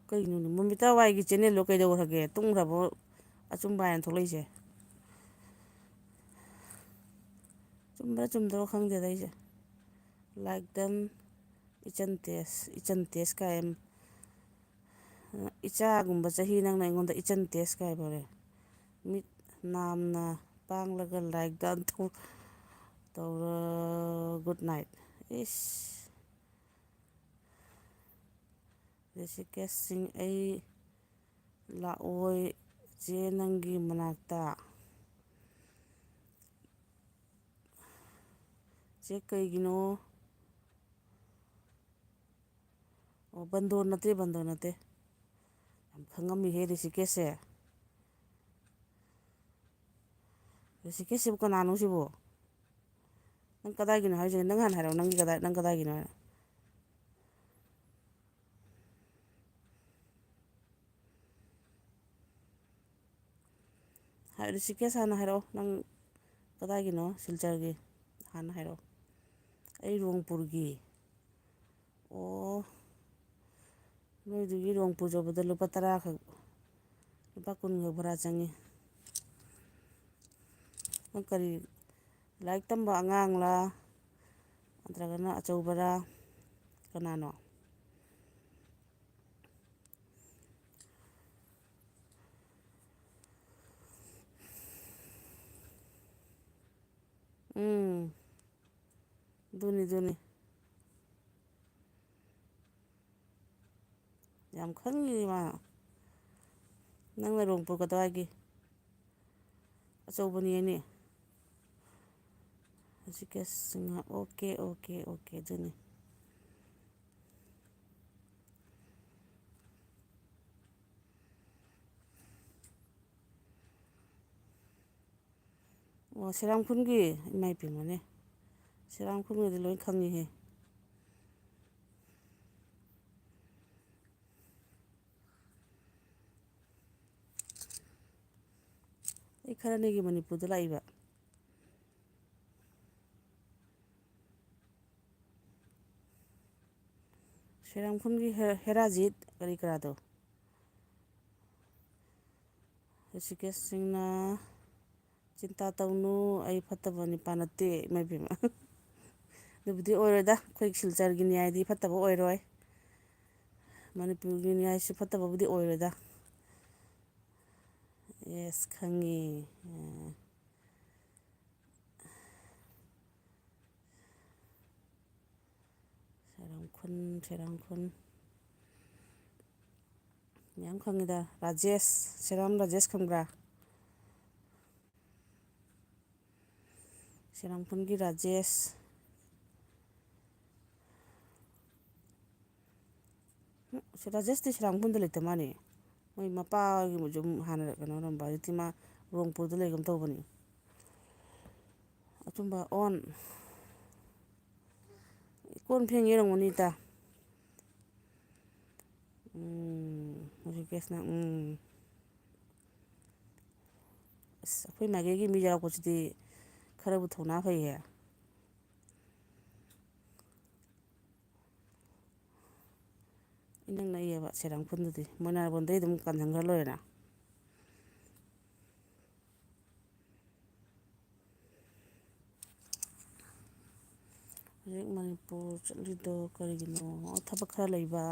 ꯀꯩꯅꯣꯅꯦ, ꯃꯣꯃꯤꯇꯥ ꯋꯥꯏꯒꯤ ꯆꯦꯅꯦꯜꯗꯣ ꯀꯩꯗꯧꯈ꯭ꯔꯒꯦ? ꯇꯨꯝꯈ꯭ꯔꯕꯣ? ꯑꯆꯨꯝꯕ ꯍꯥꯏꯅ ꯊꯣꯛꯂꯛꯏꯁꯦ꯫ ꯆꯨꯝꯕ꯭ꯔꯥ ꯆꯨꯝꯗꯕ꯭ꯔꯥ ꯈꯪꯗꯦꯗ ꯑꯩꯁꯦ꯫ Like done, ꯏꯆꯟ ꯇꯦꯁ, ꯏꯆꯟ ꯇꯦꯁ ꯀꯥꯏ ꯑꯃ꯫ ꯏꯆꯥꯒꯨꯝꯕ ꯆꯍꯤ ꯅꯪꯅ ꯑꯩꯉꯣꯟꯗ ꯏꯆꯟ ꯇꯦꯁ ꯀꯥꯏ ꯐꯔꯦ꯫ ꯃꯤꯠ ꯅꯥꯝꯅ ꯄꯥꯡꯂꯒ like done ꯇꯧ-, ꯇꯧꯔ-, good night꯫ ꯏꯁ꯫ ꯔꯤꯁꯤꯀꯦꯁ ꯁꯤꯡ, ꯑꯩ ꯂꯥꯛꯑꯣꯏ ꯆꯦ ꯅꯪꯒꯤ ꯃꯅꯥꯛꯇ꯫ ꯆꯦ ꯀꯩꯒꯤꯅꯣ? ꯑꯣ, ꯕꯟꯗꯣ ꯅꯠꯇꯦ, ꯕꯟꯗꯣ ꯅꯠꯇꯦ꯫ ꯌꯥꯝ ꯈꯪꯉꯝꯃꯤꯍꯦ ꯔꯤꯁꯤꯀꯦꯁꯁꯦ꯫ ꯔꯤꯁꯤꯀꯦꯁꯁꯤꯕꯨ ꯀꯅꯥꯅꯣ ꯁꯤꯕꯨ? ꯅꯪ ꯀꯗꯥꯏꯒꯤꯅꯣ ꯍꯥꯏꯁꯦ? ꯅꯪ ꯍꯥꯟꯅ ꯍꯥꯏꯔꯛꯑꯣ, ꯅꯪꯒꯤ ꯀꯗꯥꯏ-, ꯅꯪ ꯀꯗꯥꯏꯒꯤꯅꯣ ꯍꯥꯏꯔꯣ꯫ ꯍꯥꯏ, ꯔꯤꯁꯤꯀꯦꯁ ꯍꯥꯟꯅ ꯍꯥꯏꯔꯛꯑꯣ, ꯅꯪ ꯀꯗꯥꯏꯒꯤꯅꯣ? ꯁꯤꯜꯆꯔꯒꯤ ꯍꯥꯟꯅ ꯍꯥꯏꯔꯛꯑꯣ꯫ ꯑꯩ ꯔꯣꯡꯄꯨꯔꯒꯤ꯫ ꯑꯣ, ꯅꯣꯏꯗꯨꯒꯤ ꯔꯣꯡꯄꯨꯔ ꯌꯧꯕꯗ ꯂꯨꯄꯥ ꯇꯔꯥ ꯈꯛ, ꯂꯨꯄꯥ ꯀꯨꯟ ꯈꯛ ꯚꯔꯥ ꯆꯪꯉꯤ꯫ ꯅꯪ ꯀꯔꯤ, ꯂꯥꯏꯔꯤꯛ ꯇꯝꯕ ꯑꯉꯥꯡꯂꯥ, ꯅꯠꯇ꯭ꯔꯒꯅ ꯑꯆꯧꯕꯔꯥ, ꯀꯅꯥꯅꯣ? ꯎꯝ, ꯑꯗꯨꯅꯤ, ꯑꯗꯨꯅꯤ꯫ ꯌꯥꯝ ꯈꯪꯉꯤꯅꯦ ꯃꯥ꯫ ꯅꯪꯅ ꯔꯣꯡꯄꯨꯔ ꯀꯗꯥꯏꯒꯤ? ꯑꯆꯧꯕꯅꯤ ꯑꯅꯤ꯫ ꯍꯧꯖꯤꯛ ꯀꯦꯁ ꯉꯥ-, ꯑꯣꯀꯦ, ꯑꯣꯀꯦ, ꯑꯣꯀꯦ, ꯑꯗꯨꯅꯤ꯫ ꯑꯣ, ꯁꯦꯔꯥꯝ ꯈꯨꯟꯒꯤ? ꯏꯃꯥ ꯏꯄꯦꯝꯃꯅꯦ, ꯁꯦꯔꯥꯝ ꯈꯨꯟꯒꯤꯗꯤ ꯂꯣꯏ ꯈꯪꯉꯤꯍꯦ꯫ ꯑꯩ ꯈꯔꯅꯤꯒꯤ ꯃꯅꯤꯄꯨꯔꯗ ꯂꯥꯛꯏꯕ꯫ ꯁꯦꯔꯥꯝ ꯈꯨꯟꯒꯤ ꯍꯦ-, ꯍꯦꯔꯥꯖꯤꯠ ꯀꯔꯤ ꯀꯔꯥꯗꯣ꯫ ꯍ꯭ꯔꯤꯁꯤꯀꯦꯁ ꯁꯤꯡꯅ, "ꯆꯤꯟꯇꯥ ꯇꯧꯅꯨ, ꯑꯩ ꯐꯠꯇꯕ ꯅꯤꯄꯥ ꯅꯠꯇꯦ", ꯏꯃꯥ ꯏꯕꯦꯝꯃ꯫ ꯑꯗꯨꯕꯨꯗꯤ ꯑꯣꯏꯔꯣꯏꯗ, ꯑꯩꯈꯣꯏ ꯁꯤꯜꯆꯔꯒꯤ ꯅ꯭ꯌꯥꯏꯗꯤ ꯐꯠꯇꯕ ꯑꯣꯏꯔꯣꯏ, ꯃꯅꯤꯄꯨꯔꯒꯤ ꯅ꯭ꯌꯥꯏꯁꯨ ꯐꯠꯇꯕꯕꯨꯗꯤ ꯑꯣꯏꯔꯣꯏꯗ꯫ ꯌꯦꯁ, ꯈꯪꯉꯤ꯫ ꯑ, ꯁꯦꯔꯥꯝ ꯈꯨꯟ, ꯁꯦꯔꯥꯝ ꯈꯨꯟ꯫ ꯃꯌꯥꯝ ꯈꯪꯉꯤꯗ꯫ ꯔꯥꯖꯦꯁ, ꯁꯦꯔꯥꯝ ꯔꯥꯖꯦꯁ ꯈꯪꯕ꯭ꯔꯥ? ꯁꯦꯔꯥꯝ ꯈꯨꯟꯒꯤ ꯔꯥꯖꯦꯁ꯫ ꯎꯝ, ꯁꯤ ꯔꯥꯖꯦꯁꯇꯤ ꯁꯦꯔꯥꯝ ꯈꯨꯟꯗ ꯂꯩꯇ ꯃꯥꯅꯦ꯫ ꯃꯣꯏ ꯃꯄꯥꯒꯤ ꯌꯨꯝ ꯍꯥꯟꯅ ꯀꯩꯅꯣ ꯑꯣꯏꯔꯝꯕ, ꯍꯧꯖꯤꯛꯇꯤ ꯃꯥ ꯔꯣꯡꯄꯨꯔꯗ ꯂꯩꯒꯨꯝ ꯇꯧꯕꯅꯤ꯫ ꯑꯆꯨꯝꯕ ꯑꯣꯟ꯫ ꯀꯣꯟ ꯐꯦꯡꯉꯤ ꯑꯣꯏꯔꯝꯒꯅꯤ ꯏꯇꯥ꯫ ꯎꯝ, ꯍꯧꯖꯤꯛ ꯀꯦꯁꯅ, ꯎꯝ꯫ ꯑꯁ, ꯑꯩꯈꯣꯏ ꯃꯥꯏꯀꯩꯒꯤ ꯃꯤ ꯌꯥꯎꯔꯛꯄꯁꯤꯗꯤ ꯈꯔꯕꯨ ꯊꯧꯅꯥ ꯐꯩꯍꯦ꯫ ꯏꯅꯛ ꯅꯛꯏꯌꯦꯕ ꯁꯦꯔꯥꯝ ꯈꯨꯟꯗꯨꯗꯤ꯫ ꯃꯣꯏꯅꯥꯔꯕꯣꯟꯗꯩ ꯑꯗꯨꯝ ꯀꯟꯁꯤꯟꯈ꯭ꯔ ꯂꯣꯏꯔꯦꯅ꯫ ꯍꯧꯖꯤꯛ ꯃꯅꯤꯄꯨꯔ ꯆꯠꯂꯤꯗꯣ ꯀꯔꯤꯒꯤꯅꯣ? ꯊꯕꯛ ꯈꯔ ꯂꯩꯕ꯫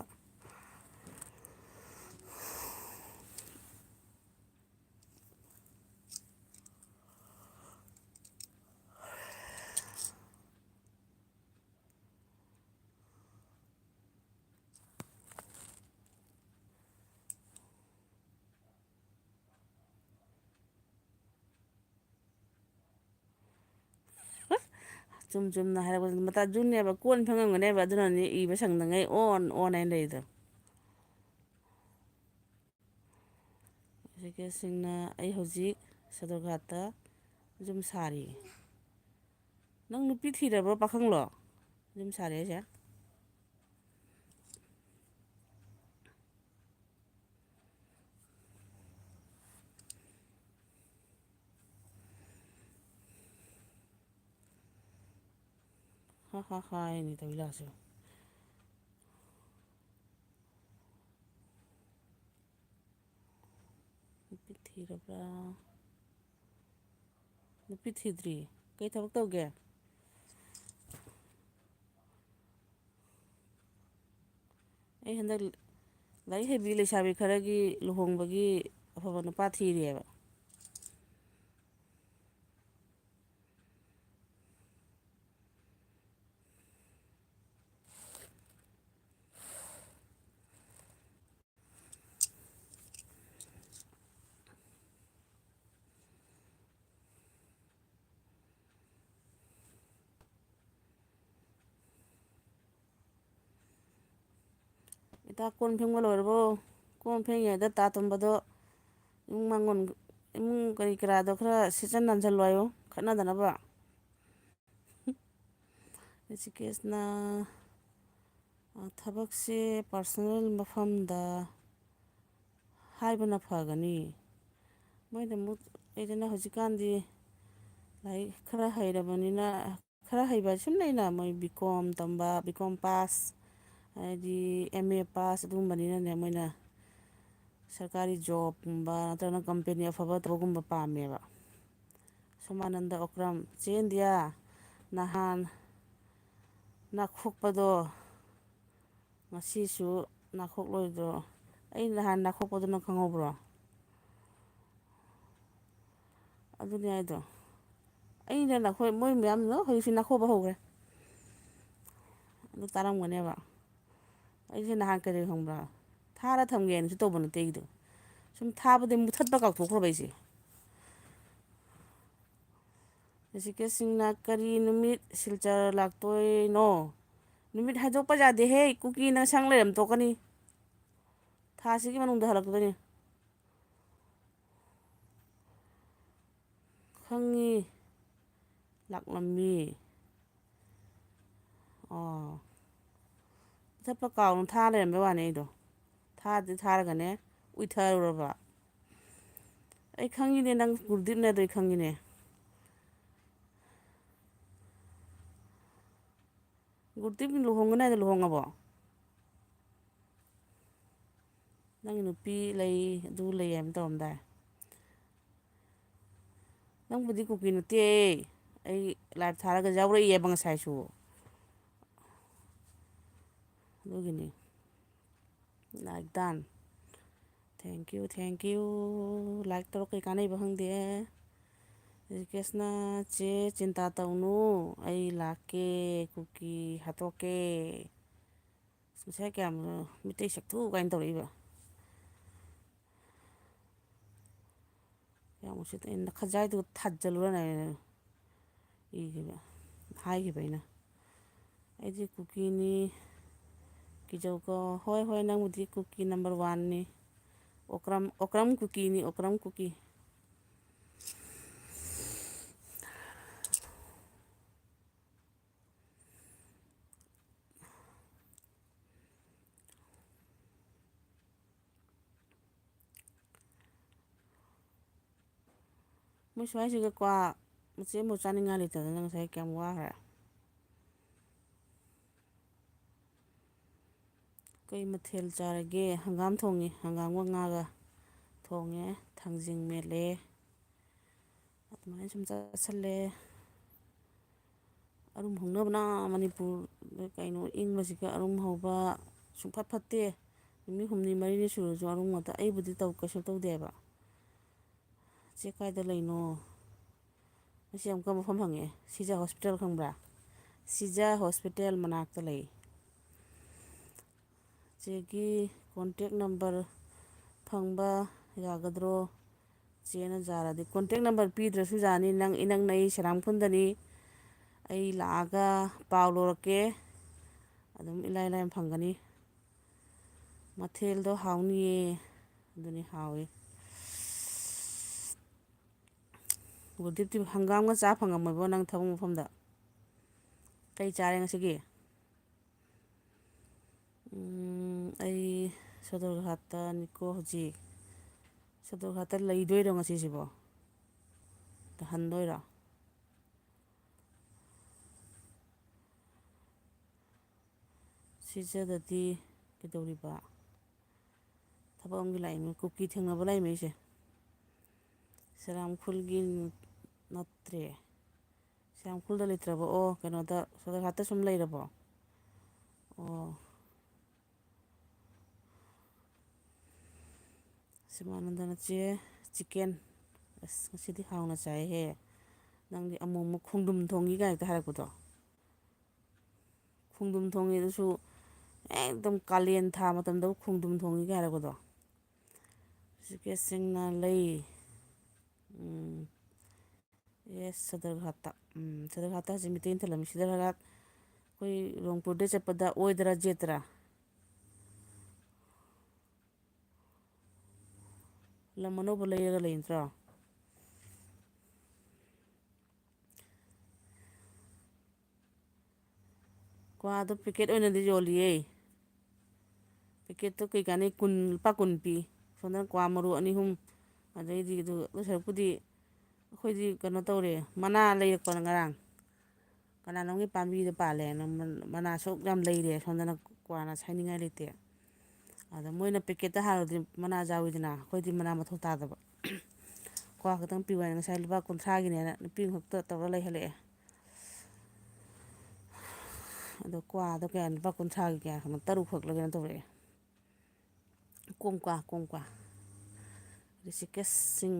ꯆꯨꯝ ꯆꯨꯝꯅ ꯍꯥꯏꯔꯛꯄꯁꯤꯅ ꯃꯇꯥ ꯖꯨꯟꯅꯦꯕ, ꯀꯣꯟ ꯐꯦꯡꯉꯝꯒꯅꯦꯕ, ꯑꯗꯨꯅꯅꯤ ꯏꯕ ꯁꯪꯗꯉꯩ ꯑꯣꯟ ꯑꯣꯟ ꯍꯥꯏꯅ ꯂꯩꯔꯤꯗꯣ꯫ ꯍꯧꯖꯤꯛꯀꯤꯁꯤꯡꯅ ꯑꯩ ꯍꯧꯖꯤꯛ ꯁꯗꯔꯒꯥꯠꯇ ꯌꯨꯝ ꯁꯥꯔꯤ꯫ ꯅꯪ ꯅꯨꯄꯤ ꯊꯤꯔꯕ꯭ꯔꯣ, ꯄꯥꯈꯪꯂꯣ? ꯌꯨꯝ ꯁꯥꯔꯤ ꯍꯥꯏꯁꯦ? ꯍꯥ ꯍꯥ ꯍꯥ ꯍꯥꯏꯅꯤ ꯇꯧꯏ ꯂꯥꯛꯑꯁꯦ꯫ ꯅꯨꯄꯤ ꯊꯤꯔꯕ꯭ꯔꯥ? ꯅꯨꯄꯤ ꯊꯤꯗ꯭ꯔꯤ꯫ ꯀꯩ ꯊꯕꯛ ꯇꯧꯒꯦ? ꯑꯩ ꯍꯟꯗꯛ ꯂꯥꯏꯔꯤꯛ ꯍꯩꯕꯤ ꯂꯩꯁꯥꯕꯤ ꯈꯔꯒꯤ ꯂꯨꯍꯣꯡꯕꯒꯤ ꯑꯐꯕ ꯅꯨꯄꯥ ꯊꯤꯔꯤꯑꯕ꯫ ꯏꯇꯥ, ꯀꯣꯟ ꯐꯦꯡꯕ ꯂꯣꯏꯔꯕꯣ? ꯀꯣꯟ ꯐꯦꯡꯉꯤꯉꯩꯗ ꯇꯥ ꯇꯨꯝꯕꯗꯣ, ꯏꯃꯨꯡ ꯃꯥꯡꯒꯣꯟ, ꯏꯃꯨꯡ ꯀꯔꯤ ꯀꯔꯥꯗꯣ ꯈꯔ ꯁꯤꯠꯆꯟ ꯅꯥꯟꯁꯜꯂꯣ ꯍꯥꯏꯌꯣ, ꯈꯠꯅꯗꯅꯕ꯫ ꯔꯤꯁꯤꯀꯦꯁꯅ, ꯑ, ꯊꯕꯛꯁꯦ ꯄꯥꯔꯁꯣꯅꯦꯜ ꯃꯐꯝꯗ ꯍꯥꯏꯕꯅ ꯐꯒꯅꯤ꯫ ꯃꯣꯏꯅ ꯑꯃꯨꯛ, ꯑꯩꯗꯅ ꯍꯧꯖꯤꯛꯀꯥꯟꯗꯤ ꯂꯥꯏꯔꯤꯛ ꯈꯔ ꯍꯩꯔꯕꯅꯤꯅ, ꯈꯔ ꯍꯩꯕ ꯁꯨꯝ ꯂꯩꯅ, ꯃꯣꯏ ꯕꯤ ꯀꯣꯝ ꯇꯝꯕ, ꯕꯤ ꯀꯣꯝ ꯄꯥꯁ, ꯍꯥꯏꯗꯤ ꯑꯦꯝ ꯑꯦ ꯄꯥꯁ, ꯑꯗꯨꯒꯨꯝꯕꯅꯤꯅꯅꯦ, ꯃꯣꯏꯅ ꯁꯔꯀꯥꯔꯤ ꯖꯣꯕꯀꯨꯝꯕ ꯅꯠꯇ꯭ꯔꯒꯅ ꯀꯝꯄꯦꯅꯤ ꯑꯐꯕ ꯊꯕꯛꯀꯨꯝꯕ ꯄꯥꯝꯃꯦꯕ꯫ ꯁꯣꯃꯥꯅꯟꯗ ꯑꯣꯀ꯭ꯔꯝ, ꯆꯦ ꯏꯟꯗꯤꯌꯥ, ꯅꯍꯥꯟ ꯅꯥꯈꯣꯛꯄꯗꯣ ꯉꯁꯤꯁꯨ ꯅꯥꯈꯣꯛꯂꯣꯏꯗ꯭ꯔꯣ? ꯑꯩ ꯅꯍꯥꯟ ꯅꯥꯈꯣꯛꯄꯗꯨ ꯅꯪ ꯈꯪꯍꯧꯕ꯭ꯔꯣ? ꯑꯗꯨꯅꯦ ꯍꯥꯏꯗꯣ꯫ ꯑꯩꯅ ꯅꯈꯣꯏ, ꯃꯣꯏ ꯃꯌꯥꯝꯗꯣ ꯍꯧꯖꯤꯛꯁꯨ ꯅꯥꯈꯣꯛꯄ ꯍꯧꯈ꯭ꯔꯦ꯫ ꯑꯗꯨ ꯇꯥꯔꯝꯒꯅꯦꯕ꯫ ꯑꯩꯁꯦ ꯅꯍꯥꯟ ꯀꯩꯗꯧ ꯈꯪꯕ꯭ꯔꯥ? ꯊꯥꯔ ꯊꯝꯒꯦꯅꯁꯨ ꯇꯧꯕ ꯅꯠꯇꯦ ꯑꯩꯒꯤꯗꯣ꯫ ꯁꯨꯝ ꯊꯥꯕꯗꯩ ꯃꯨꯊꯠꯄ ꯀꯥꯎꯊꯣꯛꯈ꯭ꯔꯕ ꯑꯩꯁꯦ꯫ ꯔꯤꯁꯤꯀꯦꯁ ꯁꯤꯡꯅ ꯀꯔꯤ ꯅꯨꯃꯤꯠ ꯁꯤꯜꯆꯔ ꯂꯥꯛꯇꯣꯏꯅꯣ? ꯅꯨꯃꯤꯠ ꯍꯥꯏꯗꯣꯛꯄ ꯌꯥꯗꯦꯍꯦ, ꯀꯨꯀꯤꯅ ꯁꯪ ꯂꯩꯔꯝ ꯇꯣꯛꯀꯅꯤ꯫ ꯊꯥꯁꯤꯒꯤ ꯃꯅꯨꯡꯗ ꯍꯜꯂꯛꯇꯣꯏꯅꯤ꯫ ꯈꯪꯉꯤ꯫ ꯂꯥꯛꯂꯝꯃꯤ꯫ ꯑꯣ꯫ ꯆꯠꯄ ꯀꯥꯎꯅ ꯊꯥ ꯂꯩꯔꯝꯕꯩ ꯋꯥꯅꯤ ꯑꯩꯗꯣ꯫ ꯊꯥꯗꯤ ꯊꯥꯔꯒꯅꯦ, ꯎꯏꯊꯔꯨꯔꯕ꯫ ꯑꯩ ꯈꯪꯉꯤꯅꯦ, ꯅꯪ ꯒꯨꯔꯨꯗꯤꯞꯅꯦ ꯑꯗꯣ ꯑꯩ ꯈꯪꯉꯤꯅꯦ꯫ ꯒꯨꯔꯨꯗꯤꯞ ꯂꯨꯍꯣꯡꯒꯅꯤ ꯍꯥꯏꯗꯣ ꯂꯨꯍꯣꯡꯉꯕꯣ? ꯅꯪꯒꯤ ꯅꯨꯄꯤ ꯂꯩ, ꯑꯗꯨ ꯂꯩ ꯍꯥꯏꯕ ꯇꯧꯔꯝꯗꯥꯏ꯫ ꯅꯪꯕꯨꯗꯤ ꯀꯨꯀꯤ ꯅꯠꯇꯦ꯫ ꯑꯩ ꯂꯥꯏꯚ ꯊꯥꯔꯒ ꯌꯥꯎꯔꯛꯏꯑꯕ ꯉꯁꯥꯏꯁꯨ꯫ ꯑꯗꯨꯒꯤꯅꯤ꯫ Like done. Thank you, thank you. Like ꯇꯧꯔ ꯀꯩ ꯀꯥꯟꯅꯩꯕ ꯈꯪꯗꯦ꯫ ꯔꯤꯀꯦꯁꯅ, "ꯆꯦ, ꯆꯤꯟꯇꯥ ꯇꯧꯅꯨ, ꯑꯩ ꯂꯥꯛꯀꯦ, ꯀꯨꯀꯤ ꯍꯥꯠꯇꯣꯛꯀꯦ"꯫ ꯑꯁ, ꯉꯁꯥꯏ ꯀꯌꯥꯝ ꯃꯤꯇꯩ ꯁꯛꯊꯨ ꯀꯥꯏꯅ ꯇꯧꯔꯛꯏꯕ꯫ ꯌꯥꯝ ꯎꯁꯤꯠꯇꯦ꯫ ꯑꯩꯅ ꯈꯖꯥꯏꯗꯨ ꯊꯥꯖꯤꯜꯂꯨꯔꯅꯦ ꯏꯈꯤꯕ, ꯍꯥꯏꯈꯤꯕ ꯑꯩꯅ꯫ "ꯑꯩꯗꯤ ꯀꯨꯀꯤꯅꯤ, ꯀꯤꯖꯧꯀꯣ"꯫ ꯍꯣꯏ, ꯍꯣꯏ, ꯅꯪꯕꯨꯗꯤ ꯀꯨꯀꯤ ꯅꯝꯕꯔ ꯋꯥꯟꯅꯤ꯫ ꯑꯣꯀ꯭ꯔꯝ, ꯑꯣꯀ꯭ꯔꯝ ꯀꯨꯀꯤꯅꯤ, ꯑꯣꯀ꯭ꯔꯝ ꯀꯨꯀꯤ꯫ ꯃꯣꯏ ꯁ꯭ꯋꯥꯏꯁꯤꯒ ꯀ꯭ꯋꯥ ꯃꯆꯦꯠ ꯑꯃꯐꯥꯎ ꯆꯥꯅꯤꯡꯉꯥꯏ ꯂꯩꯇꯗꯅ ꯉꯁꯥꯏ ꯀꯌꯥꯝ ꯋꯥꯈ꯭ꯔꯦ꯫ ꯀꯩ ꯃꯊꯦꯜ ꯆꯥꯔꯒꯦ? ꯍꯪꯒꯥꯝ ꯊꯣꯡꯉꯤ, ꯍꯪꯒꯥꯝꯒ ꯉꯥꯒ ꯊꯣꯡꯉꯦ, ꯊꯥꯡꯖꯤꯡ ꯃꯦꯠꯂꯦ꯫ ꯑꯗꯨꯃꯥꯏꯅ ꯁꯨꯝ ꯆꯥꯁꯜꯂꯦ꯫ ꯑꯔꯨꯝ ꯍꯧꯅꯕꯅ ꯃꯅꯤꯄꯨꯔꯗ ꯀꯩꯅꯣ ꯏꯪꯕꯁꯤꯒ ꯑꯔꯨꯝ ꯍꯧꯕ ꯁꯨꯡꯐꯠ ꯐꯠꯇꯦ꯫ ꯅꯨꯃꯤꯠ ꯍꯨꯝꯅꯤ ꯃꯔꯤꯅꯤ ꯁꯨꯔꯁꯨ ꯑꯔꯨꯝ ꯉꯥꯛꯇ꯫ ꯑꯩꯕꯨꯗꯤ ꯇꯧ-, ꯀꯩꯁꯨ ꯇꯧꯗꯦꯕ꯫ "ꯆꯦ ꯀꯥꯏꯗ ꯂꯩꯅꯣ?" ꯉꯁꯤ ꯑꯃꯨꯛꯀ ꯃꯐꯝ ꯍꯪꯉꯛꯑꯦ꯫ ꯁꯤꯖꯥ ꯍꯣꯁꯄꯤꯇꯥꯜ ꯈꯪꯕ꯭ꯔꯥ? ꯁꯤꯖꯥ ꯍꯣꯁꯄꯤꯇꯥꯜ ꯃꯅꯥꯛꯇ ꯂꯩ꯫ ꯆꯦꯒꯤ ꯀꯣꯟꯇꯦꯛ ꯅꯝꯕꯔ ꯐꯪꯕ ꯌꯥꯒꯗ꯭ꯔꯣ? ꯆꯦꯅ ꯌꯥꯔꯗꯤ꯫ ꯀꯣꯟꯇꯦꯛ ꯅꯝꯕꯔ ꯄꯤꯗ꯭ꯔꯁꯨ ꯌꯥꯅꯤ, ꯅꯪ ꯏꯅꯛ ꯅꯛꯏ, ꯁꯦꯔꯥꯝꯈꯨꯟꯗꯅꯤ꯫ ꯑꯩ ꯂꯥꯛꯑꯒ ꯄꯥꯎ ꯂꯧꯔꯛꯀꯦ, ꯑꯗꯨꯝ ꯏꯂꯥꯏ ꯂꯥꯏꯅ ꯐꯪꯒꯅꯤ꯫ ꯃꯊꯦꯜꯗꯣ ꯍꯥꯎꯅꯤꯌꯦ꯫ ꯑꯗꯨꯅꯤ, ꯍꯥꯎꯋꯤ꯫ ꯒꯨꯔꯗꯤꯞꯇꯤ ꯍꯪꯒꯥꯝꯒ ꯆꯥ ꯐꯪꯉꯝꯃꯣꯏꯕꯣ ꯅꯪ ꯊꯕꯛ ꯃꯐꯝꯗ꯫ ꯀꯩ ꯆꯥꯔꯦ ꯉꯁꯤꯒꯤ? ꯎꯝ, ꯑꯩ ꯁꯣꯗꯔꯒꯍꯥꯠꯇꯅꯤꯀꯣ ꯍꯧꯖꯤꯛ꯫ ꯁꯣꯗꯔꯒꯍꯥꯠꯇ ꯂꯩꯗꯣꯏꯔꯣ ꯉꯁꯤꯁꯤꯕꯣ? ꯍꯟꯗꯣꯏꯔꯣ? ꯁꯤꯖꯗꯗꯤ ꯀꯩꯗꯧꯔꯤꯕ? ꯊꯕꯛ ꯑꯃꯒꯤ ꯂꯥꯛꯏꯅꯦ, ꯀꯨꯀꯤ ꯊꯦꯡꯅꯕ ꯂꯥꯛꯏꯅꯦ ꯑꯩꯁꯦ꯫ ꯁꯦꯔꯥꯝꯈꯨꯜꯒꯤ ꯅꯠꯇ꯭ꯔꯦ꯫ ꯁꯦꯔꯥꯝꯈꯨꯜꯗ ꯂꯩꯇ꯭ꯔꯕꯣ? ꯑꯣ, ꯀꯩꯅꯣꯗ, ꯁꯣꯗꯔꯍꯥꯠꯇ ꯁꯨꯝ ꯂꯩꯔꯕꯣ? ꯑꯣ꯫ ꯁꯤꯃꯥꯅꯟꯗꯅ ꯆꯦ ꯆꯤꯀꯦꯟ꯫ ꯑꯁ, ꯉꯁꯤꯗꯤ ꯍꯥꯎꯅ ꯆꯥꯏꯍꯦ꯫ ꯅꯪꯗꯤ ꯑꯃꯨꯛ ꯑꯃꯨꯛ ꯈꯣꯡꯗ꯭ꯔꯨꯝ ꯊꯣꯡꯉꯤ ꯀꯥꯏꯅ ꯍꯦꯛꯇ ꯍꯥꯏꯔꯛꯄꯗꯣ꯫ ꯈꯣꯡꯗ꯭ꯔꯨꯝ ꯊꯣꯡꯉꯤ ꯑꯗꯨꯁꯨ ꯑꯦꯛꯗꯝ ꯀꯥꯂꯦꯟ ꯊꯥ ꯃꯇꯝꯗꯕꯨ ꯈꯣꯡꯗ꯭ꯔꯨꯝ ꯊꯣꯡꯉꯤꯒ ꯍꯥꯏꯔꯛꯄꯗꯣ꯫ ꯍꯧꯖꯤꯛꯀꯤ ꯁꯤꯡꯅ ꯂꯩ꯫ ꯎꯝ꯫ ꯌꯦꯁ, ꯁꯗꯔꯒꯍꯥꯠꯇ꯫ ꯎꯝ, ꯁꯗꯔꯒꯍꯥꯠꯇ ꯍꯧꯖꯤꯛ ꯃꯤꯇꯩ ꯊꯜꯂꯝꯃꯤ꯫ ꯁꯗꯔꯒꯍꯥꯠ ꯑꯩꯈꯣꯏ ꯔꯣꯡꯄꯨꯔꯗꯩ ꯆꯠꯄꯗ ꯑꯣꯏꯗꯔꯥ ꯖꯦꯠꯇꯔꯥ? ꯂꯝ ꯑꯅꯧꯕ ꯂꯩꯔꯒ ꯂꯩ ꯅꯠꯇ꯭ꯔꯣ? ꯀ꯭ꯋꯥꯗꯣ ꯄꯦꯀꯦꯠ ꯑꯣꯏꯅꯗꯤ ꯌꯣꯜꯂꯤꯌꯦ꯫ ꯄꯦꯀꯦꯠꯇꯣ ꯀꯩ ꯀꯥꯟꯅꯩ? ꯀꯨꯟ, ꯂꯨꯄꯥ ꯀꯨꯟ ꯄꯤ꯫ ꯁꯣꯝꯗꯅ ꯀ꯭ꯋꯥ ꯃꯔꯨ ꯑꯅꯤ ꯑꯍꯨꯝ꯫ ꯑꯗꯩꯗꯤ ꯑꯗꯨ, ꯑꯗꯨ ꯁꯔꯨꯛꯄꯨꯗꯤ ꯑꯩꯈꯣꯏꯗꯤ ꯀꯩꯅꯣ ꯇꯧꯔꯦ, ꯃꯅꯥ ꯂꯩꯔꯛꯄꯅ ꯉꯔꯥꯡ꯫ ꯀꯅꯥꯅꯣꯝꯒꯤ ꯄꯥꯝꯕꯤꯗ ꯄꯥꯜꯂꯦꯅ ꯃ-, ꯃꯅꯥ ꯑꯁꯨꯛ ꯌꯥꯝ ꯂꯩꯔꯦ, ꯁꯣꯝꯗꯅ ꯀ꯭ꯋꯥꯅ ꯁꯥꯏꯅꯤꯡꯉꯥꯏ ꯂꯩꯇꯦ꯫ ꯑꯗ ꯃꯣꯏꯅ ꯄꯦꯀꯦꯠꯇ ꯍꯥꯜꯂꯗꯤ ꯃꯅꯥ ꯌꯥꯎꯋꯤꯗꯅ, ꯑꯩꯈꯣꯏꯗꯤ ꯃꯅꯥ ꯃꯊꯧ ꯇꯥꯗꯕ꯫ ꯀ꯭ꯋꯥ ꯈꯛꯇꯪ ꯄꯤꯌꯨ ꯍꯥꯏꯅ ꯉꯁꯥꯏ ꯂꯨꯄꯥ ꯀꯨꯟꯊ꯭ꯔꯥꯒꯤꯅꯦꯅ ꯅꯨꯄꯤ ꯑꯃꯈꯛꯇ ꯇꯧꯔ ꯂꯩꯍꯜꯂꯛꯑꯦ꯫ ꯑꯗꯣ ꯀ꯭ꯋꯥꯗꯣ ꯀꯌꯥ, ꯂꯨꯄꯥ ꯀꯨꯟꯊ꯭ꯔꯥꯒꯤ ꯀꯌꯥ ꯈꯛꯅꯣ, ꯇꯔꯨꯛ ꯈꯛꯂ ꯀꯩꯅꯣ ꯇꯧꯔꯛꯑꯦ꯫ ꯀꯣꯡꯀ꯭ꯋꯥ, ꯀꯣꯡꯀ꯭ꯋꯥ꯫ ꯔꯤꯁꯤꯀꯦꯁ ꯁꯤꯡ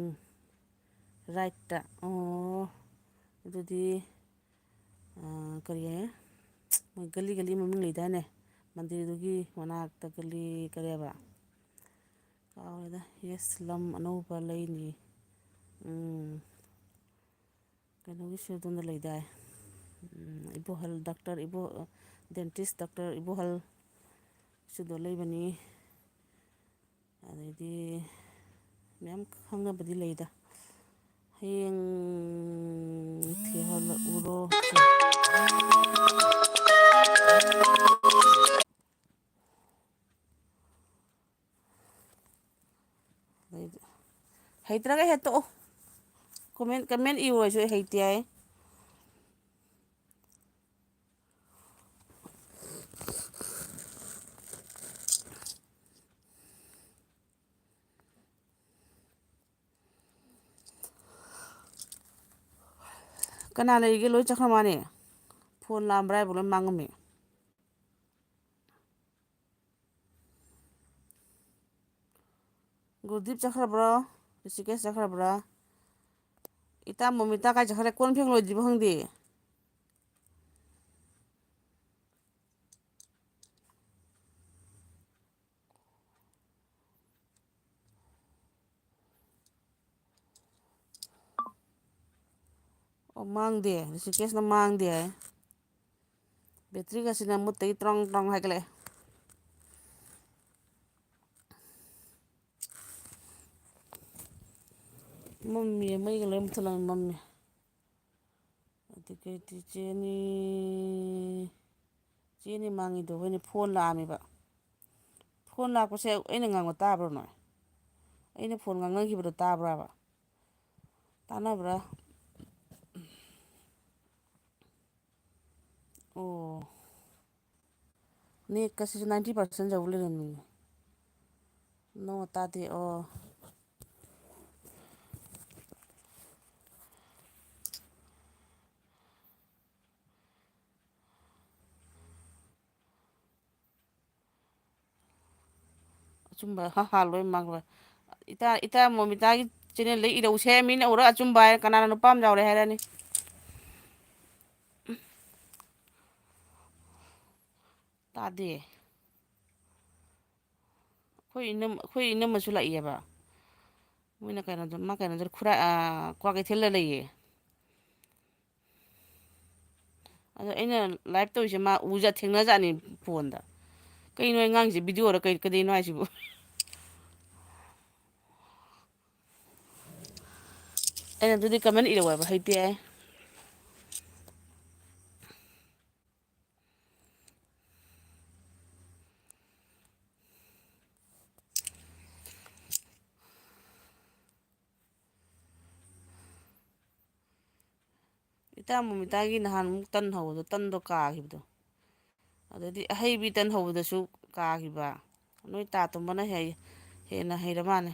ꯔꯥꯏꯠꯇ꯫ ꯑꯣ, ꯑꯗꯨꯗꯤ, ꯑꯥ, ꯀꯔꯤ ꯍꯥꯏ? ꯃꯣꯏ ꯒꯂꯤ ꯒꯂꯤ ꯃꯃꯤꯡ ꯂꯩꯗꯥꯏꯅꯦ? ꯃꯟꯗꯤꯔꯗꯨꯒꯤ ꯃꯅꯥꯛꯇ ꯒꯂꯤ ꯀꯔꯤꯕ? ꯀꯥꯎꯔꯦꯗ꯫ ꯌꯦꯁ, ꯂꯝ ꯑꯅꯧꯕ ꯂꯩꯅꯤ꯫ ꯎꯝ꯫ ꯀꯩꯅꯣꯒꯤꯁꯨ ꯑꯗꯣꯝꯗ ꯂꯩꯗꯥꯏ? ꯎꯝ, ꯏꯕꯣꯍꯜ, ꯗꯥꯛꯇꯔ ꯏꯕꯣ-, ꯗꯦꯟꯇꯤꯁ ꯗꯥꯛꯇꯔ ꯏꯕꯣꯍꯜ ꯁꯨꯗꯣ ꯂꯩꯕꯅꯤ꯫ ꯑꯗꯩꯗꯤ ꯃꯌꯥꯝ ꯈꯪꯅꯕꯗꯤ ꯂꯩꯗ꯫ ꯍꯌꯦꯡ ꯊꯤꯍꯜꯂꯛꯎꯔꯣ꯫ ꯍꯩꯇ꯭ꯔꯒ ꯍꯦꯛ ꯇꯣꯛꯑꯣ꯫ ꯀꯣꯃꯦꯟ, ꯀꯃꯦꯟ ꯏꯌꯨ ꯍꯥꯏꯁꯨ ꯑꯩ ꯍꯩꯇꯦ ꯍꯥꯏ꯫ ꯀꯅꯥ ꯂꯩꯔꯤꯒꯦ? ꯂꯣꯏ ꯆꯠꯈ꯭ꯔ ꯃꯥꯅꯦ꯫ ꯐꯣꯟ ꯂꯥꯛꯑꯝꯕ꯭ꯔꯥ ꯍꯥꯏꯕꯨ ꯂꯣꯏ ꯃꯥꯡꯉꯝꯃꯦ꯫ ꯒꯨꯔꯗꯤꯞ ꯆꯠꯈ꯭ꯔꯕ꯭ꯔꯣ? ꯔꯤꯁꯤꯀꯦꯁ ꯆꯠꯈ꯭ꯔꯕ꯭ꯔꯥ? ꯏꯇꯥ ꯃꯣꯃꯤꯇꯥ ꯀꯥꯏ ꯆꯠꯈ꯭ꯔꯦ? ꯀꯣꯟ ꯐꯦꯡ ꯂꯣꯏꯗ꯭ꯔꯤꯕ ꯈꯪꯗꯦ꯫ ꯑꯣ, ꯃꯥꯡꯗꯦ꯫ ꯔꯤꯁꯤꯀꯦꯁꯅ ꯃꯥꯡꯗꯦ ꯍꯥꯏ꯫ ꯕꯦꯇ꯭ꯔꯤꯒꯁꯤꯅ ꯃꯨꯠꯇꯒꯤ ꯇ꯭ꯔꯣꯡ ꯇ꯭ꯔꯣꯡ ꯍꯥꯏꯒꯠꯂꯛꯑꯦ꯫ ꯃꯝꯃꯤ, ꯃꯩꯒ ꯂꯣꯏ ꯃꯨꯠꯊꯠꯂꯝꯃꯦ, ꯃꯝꯃꯤ꯫ ꯑꯗꯨꯗꯒꯤꯗꯤ ꯆꯦꯅꯤ, ꯆꯦꯅꯤ ꯃꯥꯡꯉꯤꯗꯣ ꯍꯣꯏꯅꯦ, ꯐꯣꯟ ꯂꯥꯛꯑꯝꯃꯦꯕ꯫ ꯐꯣꯟ ꯂꯥꯛꯄꯁꯦ ꯑꯩꯅ ꯉꯥꯡꯕ ꯇꯥꯕ꯭ꯔꯣ ꯅꯣꯏ? ꯑꯩꯅ ꯐꯣꯟ ꯉꯥꯡꯅꯈꯤꯕꯗꯣ ꯇꯥꯕ꯭ꯔꯕ? ꯇꯥꯟꯅꯕ꯭ꯔꯥ? ꯑꯣ꯫ ꯅꯦꯠꯀꯁꯤꯁꯨ ninety percent ꯌꯧ ꯂꯩꯔꯝꯃꯤꯅꯦ꯫ ꯅꯣ ꯇꯥꯗꯦ꯫ ꯑꯣ꯫ ꯑꯆꯨꯝꯕ ꯍꯥ ꯍꯥ ꯂꯣꯏ ꯃꯥꯡꯈ꯭ꯔꯦ꯫ ꯏꯇꯥ, ꯏꯇꯥ ꯃꯣꯃꯤꯇꯥꯒꯤ ꯆꯦꯅꯦꯜꯗ ꯏꯔꯧꯁꯦ, ꯃꯤꯅ ꯎꯔ ꯑꯆꯨꯝꯕ ꯍꯥꯏꯔ ꯀꯅꯥꯅ ꯅꯨꯄꯥ ꯑꯃ ꯌꯥꯎꯔꯦ ꯍꯥꯏꯔꯅꯤ꯫ ꯇꯥꯗꯦ꯫ ꯑꯩꯈꯣꯏ ꯏꯅꯝ-, ꯑꯩꯈꯣꯏ ꯏꯅꯝꯃꯁꯨ ꯂꯥꯛꯏꯑꯕ꯫ ꯃꯣꯏꯅ ꯀꯩꯅꯣꯗ, ꯃꯥ ꯀꯩꯅꯣꯗ ꯈꯨꯔꯥꯏ, ꯑꯥ, ꯀ꯭ꯋꯥꯀꯩꯊꯦꯜꯗ ꯂꯩꯌꯦ꯫ ꯑꯗꯣ ꯑꯩꯅ live ꯇꯧꯔꯤꯁꯦ ꯃꯥ ꯎꯖꯥꯠ ꯊꯦꯡꯅꯖꯥꯠꯅꯤ ꯐꯣꯟꯗ꯫ ꯀꯩꯅꯣ ꯑꯩ ꯉꯥꯡꯉꯤꯁꯦ videoꯔ ꯀꯩ-, ꯀꯩꯗꯩꯅꯣ ꯍꯥꯏꯁꯤꯕꯨ? ꯑꯩꯅ ꯑꯗꯨꯗꯤ ꯀꯃꯦꯟ ꯏꯔꯛꯑꯣ ꯍꯥꯏꯕ, ꯍꯩꯇꯦ ꯍꯥꯏ꯫ ꯏꯇꯥ ꯃꯨꯃꯤꯇꯥꯒꯤ ꯅꯍꯥꯟꯃꯨꯛ ꯇꯟ ꯍꯧꯕꯗꯣ, ꯇꯟꯗꯣ ꯀꯥꯈꯤꯕꯗꯣ, ꯑꯗꯩꯗꯤ ꯑꯍꯩꯕꯤ ꯇꯟ ꯍꯧꯕꯗꯁꯨ ꯀꯥꯈꯤꯕ꯫ ꯅꯣꯏ ꯇꯥ ꯇꯨꯝꯕꯅ ꯍꯦ-, ꯍꯦꯟꯅ ꯍꯩꯔ ꯃꯥꯜꯂꯦ꯫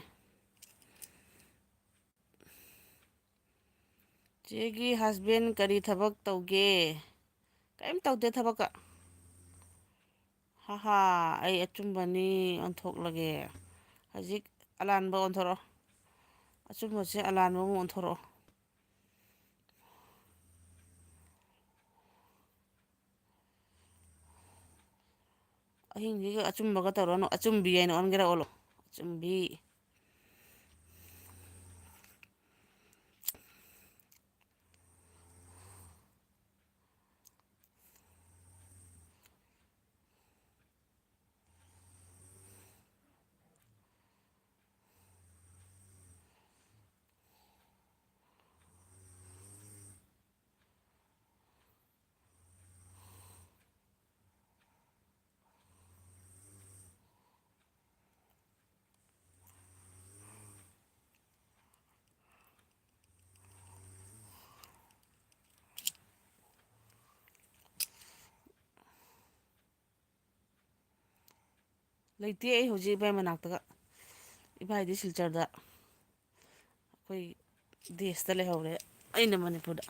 ꯆꯦꯒꯤ husband ꯀꯔꯤ ꯊꯕꯛ ꯇꯧꯒꯦ? ꯀꯔꯤꯝ ꯇꯧꯗꯦ ꯊꯕꯛꯀ꯫ ꯍꯥ ꯍꯥ, ꯑꯩ ꯑꯆꯨꯝꯕꯅꯤ ꯑꯣꯟꯊꯣꯛꯂꯒꯦ꯫ ꯍꯧꯖꯤꯛ ꯑꯂꯥꯟꯕ ꯑꯣꯟꯊꯣꯔꯛꯑꯣ꯫ ꯑꯆꯨꯝꯕꯁꯦ ꯑꯂꯥꯟꯕ ꯑꯃꯨꯛ ꯑꯣꯟꯊꯣꯔꯛꯑꯣ꯫ ꯑꯍꯤꯡꯁꯤꯒ ꯑꯆꯨꯝꯕꯒ ꯇꯧꯔꯅꯨ, ꯑꯆꯨꯝꯕꯤ ꯍꯥꯏꯅ ꯑꯣꯟꯒꯦꯔꯥ ꯑꯣꯜꯂꯣ꯫ ꯑꯆꯨꯝꯕꯤ꯫ ꯂꯩꯇꯦ ꯑꯩ ꯍꯧꯖꯤꯛ ꯏꯕꯥꯏ ꯃꯅꯥꯛꯇꯒ꯫ ꯏꯕꯥꯏꯗꯤ ꯁꯤꯜꯆꯔꯗ, ꯑꯩꯈꯣꯏ ꯗꯦꯁꯇ ꯂꯩꯍꯧꯔꯦ, ꯑꯩꯅ ꯃꯅꯤꯄꯨꯔꯗ꯫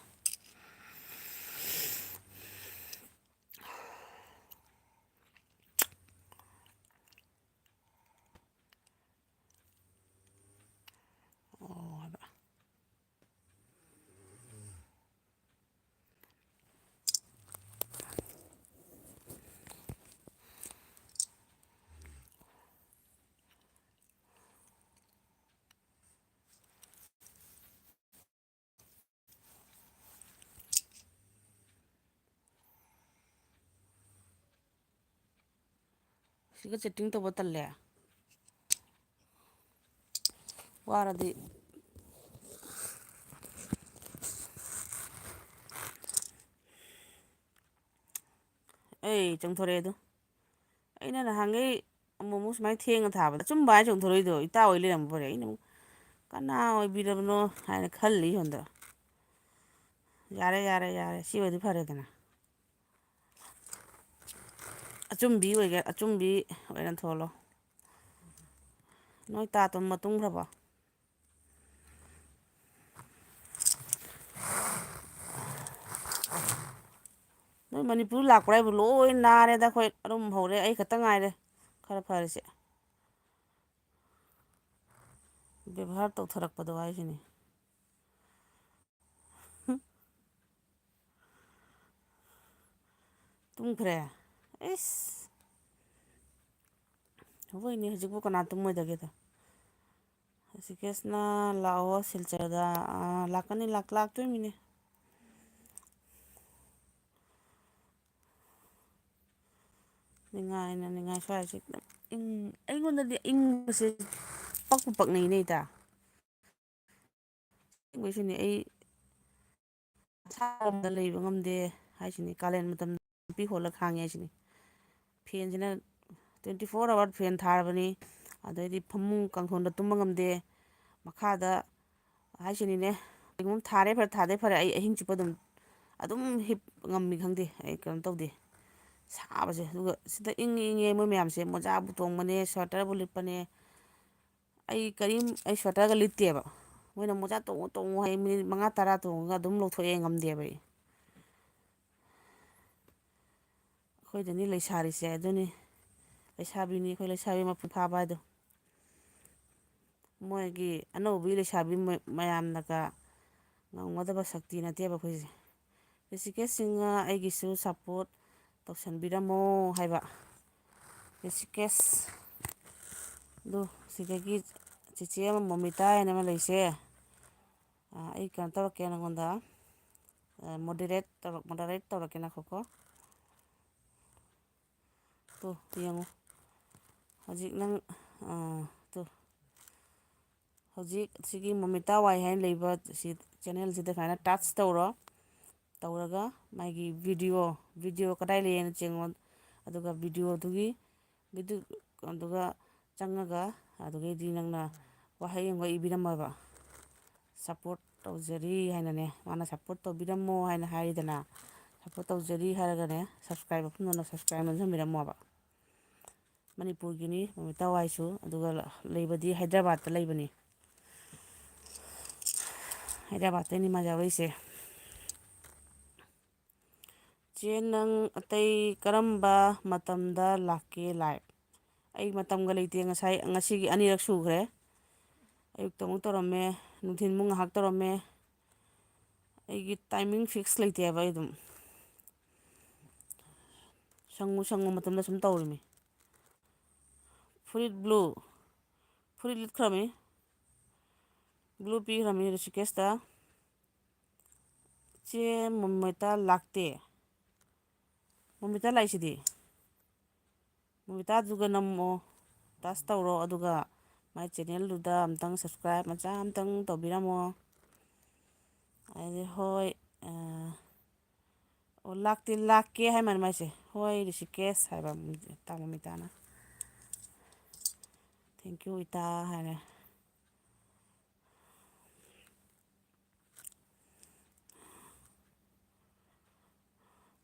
ꯑꯣ ꯍꯥꯏꯕ꯫ ꯁꯤꯒ chatting ꯇꯧꯕ ꯇꯜꯂꯦ꯫ ꯋꯥꯔꯗꯤ ꯑꯩ ꯆꯣꯡꯊꯣꯔꯛꯑꯦ ꯑꯗꯣ꯫ ꯑꯩꯅ ꯅꯍꯥꯟꯈꯩ ꯑꯃꯨꯛ ꯑꯃꯨꯛ ꯁꯨꯃꯥꯏꯅ ꯊꯦꯡꯅ ꯊꯥꯕꯗ ꯑꯆꯨꯝꯕ ꯍꯥꯏ ꯆꯣꯡꯊꯣꯔꯛꯏꯗꯣ ꯏꯇꯥ ꯑꯣꯏ ꯂꯩꯔꯝꯕ ꯐꯔꯦ꯫ ꯑꯩꯅ ꯑꯃꯨꯛ ꯀꯅꯥ ꯑꯣꯏꯕꯤꯔꯕꯅꯣ ꯍꯥꯏꯅ ꯈꯜꯂꯤ ꯁꯣꯝꯗ꯫ ꯌꯥꯔꯦ, ꯌꯥꯔꯦ, ꯌꯥꯔꯦ, ꯁꯤ ꯑꯣꯏꯗꯤ ꯐꯔꯦꯗꯅ꯫ ꯑꯆꯨꯝꯕꯤ ꯑꯣꯏꯒꯦ, ꯑꯆꯨꯝꯕꯤ ꯑꯣꯏꯅ ꯊꯣꯛꯂꯣ꯫ ꯅꯣꯏ ꯇꯥ ꯇꯨꯝꯕ ꯇꯨꯝꯈ꯭ꯔꯕꯣ? ꯅꯣꯏ ꯃꯅꯤꯄꯨꯔ ꯂꯥꯛꯄ꯭ꯔꯥ ꯍꯥꯏꯕꯨ ꯂꯣꯏ ꯅꯥꯔꯦꯗ꯫ ꯑꯩꯈꯣꯏ ꯑꯔꯨꯝ ꯍꯧꯔꯦ, ꯑꯩ ꯈꯛꯇ ꯉꯥꯏꯔꯦ ꯈꯔ ꯐꯔꯤꯁꯦ꯫ ꯕꯦꯕꯥꯔ ꯇꯧꯊꯔꯛꯄꯗꯣ ꯍꯥꯏꯁꯤꯅꯤ꯫ ꯇꯨꯝꯈ꯭ꯔꯦ꯫ ꯏꯁ꯫ ꯍꯣꯏꯅꯦ, ꯍꯧꯖꯤꯛꯄꯨ ꯀꯅꯥ ꯇꯨꯝꯃꯣꯏꯗꯒꯦꯗ? ꯍꯧꯖꯤꯛ ꯀꯦꯁꯅ ꯂꯥꯛꯑꯣ ꯁꯤꯜꯆꯔꯗ꯫ ꯑꯥ, ꯂꯥꯛꯀꯅꯤ, ꯂꯥꯛ-, ꯂꯥꯛꯇꯣꯏꯃꯤꯅꯦ꯫ ꯅꯤꯡꯉꯥꯏꯅ ꯅꯤꯡꯉꯥꯏ ꯁ꯭ꯋꯥꯏꯁꯦ ꯈꯤꯇꯪ ꯏꯪ-, ꯑꯩꯉꯣꯟꯗꯗꯤ ꯏꯪꯕꯁꯦ ꯄꯛꯄꯨ ꯄꯛꯅꯩꯅꯦ ꯏꯇꯥ꯫ ꯑꯁꯦꯡꯕꯩꯁꯨꯅꯦ, ꯑꯩ ꯑꯁꯥꯕ ꯃꯇꯝꯗ ꯂꯩꯕ ꯉꯝꯗꯦ ꯍꯥꯏꯁꯤꯅꯤ꯫ ꯀꯥꯂꯦꯟ ꯃꯇꯝꯗ ꯅꯨꯄꯤ ꯍꯣꯜꯂ ꯈꯥꯡꯉꯦ ꯍꯥꯏꯁꯤꯅꯤ꯫ ꯐꯦꯟꯁꯤꯅ twenty four hour ꯐꯦꯟ ꯊꯥꯔꯕꯅꯤ꯫ ꯑꯗꯩꯗꯤ ꯐꯃꯨꯡ ꯀꯥꯡꯊꯣꯟꯗ ꯇꯨꯝꯕ ꯉꯝꯗꯦ꯫ ꯃꯈꯥꯗ ꯍꯥꯏꯁꯤꯅꯤꯅꯦ, ꯀꯩꯒꯨꯝꯕ ꯊꯥꯔꯦ ꯐꯔꯦ, ꯊꯥꯗꯦ ꯐꯔꯦ, ꯑꯩ ꯑꯍꯤꯡ ꯆꯨꯞꯄ ꯑꯗꯨꯝ, ꯑꯗꯨꯝ ꯍꯤꯞ ꯉꯝꯃꯤ ꯈꯪꯗꯦ꯫ ꯑꯩ ꯀꯩꯅꯣ ꯇꯧꯗꯦ꯫ ꯁꯥꯕꯁꯦ꯫ ꯑꯗꯨꯒ ꯁꯤꯗ ꯏꯪꯉꯤ ꯏꯪꯉꯦ ꯃꯣꯏ ꯃꯌꯥꯝꯁꯦ ꯃꯣꯖꯥꯕꯨ ꯇꯣꯡꯕꯅꯦ, ꯁ꯭ꯋꯦꯇꯔꯕꯨ ꯂꯤꯠꯄꯅꯦ꯫ ꯑꯩ ꯀꯔꯤꯝ, ꯑꯩ ꯁ꯭ꯋꯦꯇꯔꯒ ꯂꯤꯠꯇꯦꯕ꯫ ꯃꯣꯏꯅ ꯃꯣꯖꯥ ꯇꯣꯡꯉꯨ ꯇꯣꯡꯉꯨ ꯍꯥꯏ, ꯃꯤꯅꯤꯠ ꯃꯉꯥ ꯇꯔꯥ ꯇꯣꯡꯉꯒ ꯑꯗꯨꯝ ꯂꯧꯊꯣꯛꯑꯦ, ꯉꯝꯗꯦꯕ ꯑꯩ꯫ ꯑꯩꯈꯣꯏꯗꯅꯤ ꯂꯩꯁꯥꯔꯤꯁꯦ ꯑꯗꯨꯅꯤ꯫ ꯂꯩꯁꯥꯕꯤꯅꯤ ꯑꯩꯈꯣꯏ, ꯂꯩꯁꯥꯕꯤ ꯃꯄꯨꯡ ꯐꯥꯕ ꯍꯥꯏꯗꯣ꯫ ꯃꯣꯏꯒꯤ ꯑꯅꯧꯕꯤ ꯂꯩꯁꯥꯕꯤ ꯃ-, ꯃꯌꯥꯝꯅꯒ ꯉꯝꯒꯗꯕ ꯁꯛꯇꯤ ꯅꯠꯇꯦꯕ ꯑꯩꯈꯣꯏꯁꯦ꯫ ꯔꯤꯁꯤꯀꯦꯁ ꯁꯤꯡꯅ ꯑꯩꯒꯤꯁꯨ support ꯇꯧꯁꯟꯕꯤꯔꯝꯃꯣ ꯍꯥꯏꯕ꯫ ꯔꯤꯁꯤꯀꯦꯁ꯫ ꯑꯗꯨ ꯁꯤꯗꯒꯤ ꯆꯤꯆꯦ ꯑꯃ ꯃꯣꯃꯤꯇꯥ ꯍꯥꯏꯅ ꯑꯃ ꯂꯩꯁꯦ꯫ ꯑꯥ, ꯑꯩ ꯀꯩꯅꯣ ꯇꯧꯔꯛꯀꯦ ꯅꯪꯉꯣꯟꯗ꯫ ꯑꯥ, moderate ꯇꯧꯔꯛ-, moderate ꯇꯧꯔꯛꯀꯦ ꯉꯥꯏꯈꯣꯀꯣ꯫ ꯇꯨ, ꯌꯦꯡꯉꯨ꯫ ꯍꯧꯖꯤꯛ ꯅꯪ, ꯑꯥ, ꯇꯨ꯫ ꯍꯧꯖꯤꯛ ꯁꯤꯒꯤ ꯃꯣꯃꯤꯇꯥ ꯋꯥꯏ ꯍꯥꯏꯅ ꯂꯩꯕ ꯁꯤ channel ꯁꯤꯗ ꯁꯨꯃꯥꯏꯅ touch ꯇꯧꯔꯣ꯫ ꯇꯧꯔꯒ ꯃꯥꯒꯤ ꯚꯤꯗꯤꯑꯣ, ꯚꯤꯗꯤꯑꯣ ꯀꯗꯥꯏ ꯂꯩꯌꯦꯅ ꯆꯦꯡꯉꯣ꯫ ꯑꯗꯨꯒ ꯚꯤꯗꯤꯑꯣꯗꯨꯒꯤ, ꯚꯤꯗꯤꯑꯣ, ꯑꯗꯨꯒ ꯆꯪꯉꯒ, ꯑꯗꯨꯗꯒꯤꯗꯤ ꯅꯪꯅ ꯋꯥꯍꯩ ꯑꯃꯒ ꯏꯕꯤꯔꯝꯃꯕ, "ꯁꯞꯄꯣꯔꯠ ꯇꯧꯖꯔꯤ" ꯍꯥꯏꯅꯅꯦ, ꯃꯥꯅ "ꯁꯞꯄꯣꯔꯠ ꯇꯧꯕꯤꯔꯝꯃꯣ" ꯍꯥꯏꯅ ꯍꯥꯏꯔꯤꯗꯅ, "ꯁꯞꯄꯣꯔꯠ ꯇꯧꯖꯔꯤ" ꯍꯥꯏꯔꯒꯅꯦ, ꯁꯕꯁꯀ꯭ꯔꯥꯏꯕ ꯃꯐꯝꯗꯨꯅ ꯁꯕꯁꯀ꯭ꯔꯥꯏꯕ ꯅꯝꯁꯤꯟꯕꯤꯔꯝꯃꯣꯕ꯫ ꯃꯅꯤꯄꯨꯔꯒꯤꯅꯤ ꯃꯃꯤꯇꯥ ꯋꯥꯏꯁꯨ, ꯑꯗꯨꯒ ꯂꯩꯕꯗꯤ ꯍꯥꯏꯗ꯭ꯔꯕꯥꯠꯇ ꯂꯩꯕꯅꯤ꯫ ꯍꯥꯏꯗ꯭ꯔꯕꯥꯠꯇꯩꯅꯤ ꯃꯥ ꯌꯥꯎꯔꯛꯏꯁꯦ꯫ "ꯆꯦ, ꯅꯪ ꯑꯇꯩ ꯀꯔꯝꯕ ꯃꯇꯝꯗ ꯂꯥꯛꯀꯦ ꯂꯥꯏꯚ?" ꯑꯩ ꯃꯇꯝꯒ ꯂꯩꯇꯦ꯫ ꯉꯁꯥꯏ, ꯉꯁꯤꯒꯤ ꯑꯅꯤꯔꯛ ꯁꯨꯈ꯭ꯔꯦ꯫ ꯑꯌꯨꯛꯇ ꯑꯃꯨꯛ ꯇꯧꯔꯝꯃꯦ, ꯅꯨꯡꯊꯤꯟ ꯑꯃꯨꯛ ꯉꯥꯏꯍꯥꯛ ꯇꯧꯔꯝꯃꯦ꯫ ꯑꯩꯒꯤ ꯇꯥꯏꯃꯤꯡ ꯐꯤꯛꯁ ꯂꯩꯇꯦꯕ꯫ ꯑꯩ ꯑꯗꯨꯝ ꯁꯪꯉꯨ ꯁꯪꯉꯨ ꯃꯇꯝꯗ ꯁꯨꯝ ꯇꯧꯔꯤꯃꯤ꯫ ꯐꯨꯔꯤꯠ ꯕ꯭ꯂꯨ, ꯐꯨꯔꯤꯠ ꯂꯤꯠꯈ꯭ꯔꯃꯤ, ꯕ꯭ꯂꯨ ꯄꯤꯈ꯭ꯔꯃꯤ ꯔꯤꯁꯤꯀꯦꯁꯇ꯫ "ꯆꯦ, ꯃꯣꯃꯤꯇꯥ ꯂꯥꯛꯇꯦ"꯫ ꯃꯣꯃꯤꯇꯥ ꯂꯥꯛꯏꯁꯤꯗꯤ꯫ ꯃꯣꯃꯤꯇꯥꯗꯨꯒ ꯅꯝꯃꯣ, ꯇꯆ ꯇꯧꯔꯣ, ꯑꯗꯨꯒ ꯃꯥꯏ ꯆꯦꯅꯦꯜꯗꯨꯗ ꯑꯝꯇꯪ ꯁꯕꯁꯀ꯭ꯔꯥꯏꯕ ꯃꯆꯥ ꯑꯝꯇꯪ ꯇꯧꯕꯤꯔꯝꯃꯣ꯫ ꯑꯗꯩ ꯍꯣꯏ, ꯑ, ꯑꯣ, ꯂꯥꯛꯇꯦ, ꯂꯥꯛꯀꯦ ꯍꯥꯏ ꯃꯥꯅ ꯃꯥꯏꯁꯦ꯫ "ꯍꯣꯏ, ꯔꯤꯁꯤꯀꯦꯁ" ꯍꯥꯏꯕ, ꯇꯥꯃꯣ ꯃꯤꯇꯥꯅ꯫ "Thank you, ꯏꯇꯥ" ꯍꯥꯏꯔꯦ꯫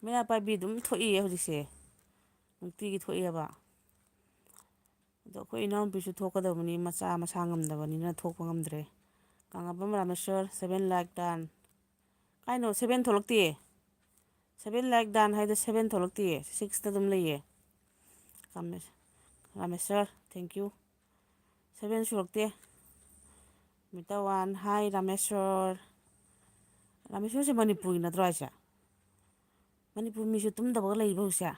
ꯃꯩꯔꯥ ꯄꯥꯏꯕꯤ ꯑꯗꯨꯝ ꯊꯣꯛꯏꯌꯦ ꯍꯧꯖꯤꯛꯁꯦ, ꯅꯨꯡꯇꯤꯒꯤ ꯊꯣꯛꯏꯑꯕ꯫ ꯑꯗꯣ ꯑꯩꯈꯣꯏ ꯏꯅꯥꯎꯅꯨꯄꯤꯁꯨ ꯊꯣꯛꯀꯗꯕꯅꯤ, ꯃꯆꯥ ꯃꯁꯥ ꯉꯝꯗꯕꯅꯤꯅ ꯊꯣꯛꯄ ꯉꯝꯗ꯭ꯔꯦ꯫ ꯀꯪꯂꯥꯄꯝ ꯔꯥꯃꯦꯁꯣꯔ, seven like done꯫ ꯀꯥꯏꯅꯣ? Seven ꯊꯣꯛꯂꯛꯇꯦ꯫ Seven like done ꯍꯥꯏꯗꯣ seven ꯊꯣꯛꯂꯛꯇꯦ, sixꯇ ꯑꯗꯨꯝ ꯂꯩꯌꯦ꯫ ꯔꯥꯃꯦꯁ-, ꯔꯥꯃꯦꯁꯣꯔ, thank you꯫ Seven ꯁꯨꯔꯛꯇꯦ꯫ ꯃꯤꯇꯔ ꯋꯥꯟ, ꯍꯥꯏ ꯔꯥꯃꯦꯁꯣꯔ꯫ ꯔꯥꯃꯦꯁꯣꯔꯁꯦ ꯃꯅꯤꯄꯨꯔꯒꯤ ꯅꯠꯇ꯭ꯔꯣ ꯍꯥꯏꯁꯦ? ꯃꯅꯤꯄꯨꯔ ꯃꯤꯁꯨ ꯇꯨꯝꯗꯕꯒ ꯂꯩꯕ ꯍꯧꯖꯤꯛꯁꯦ꯫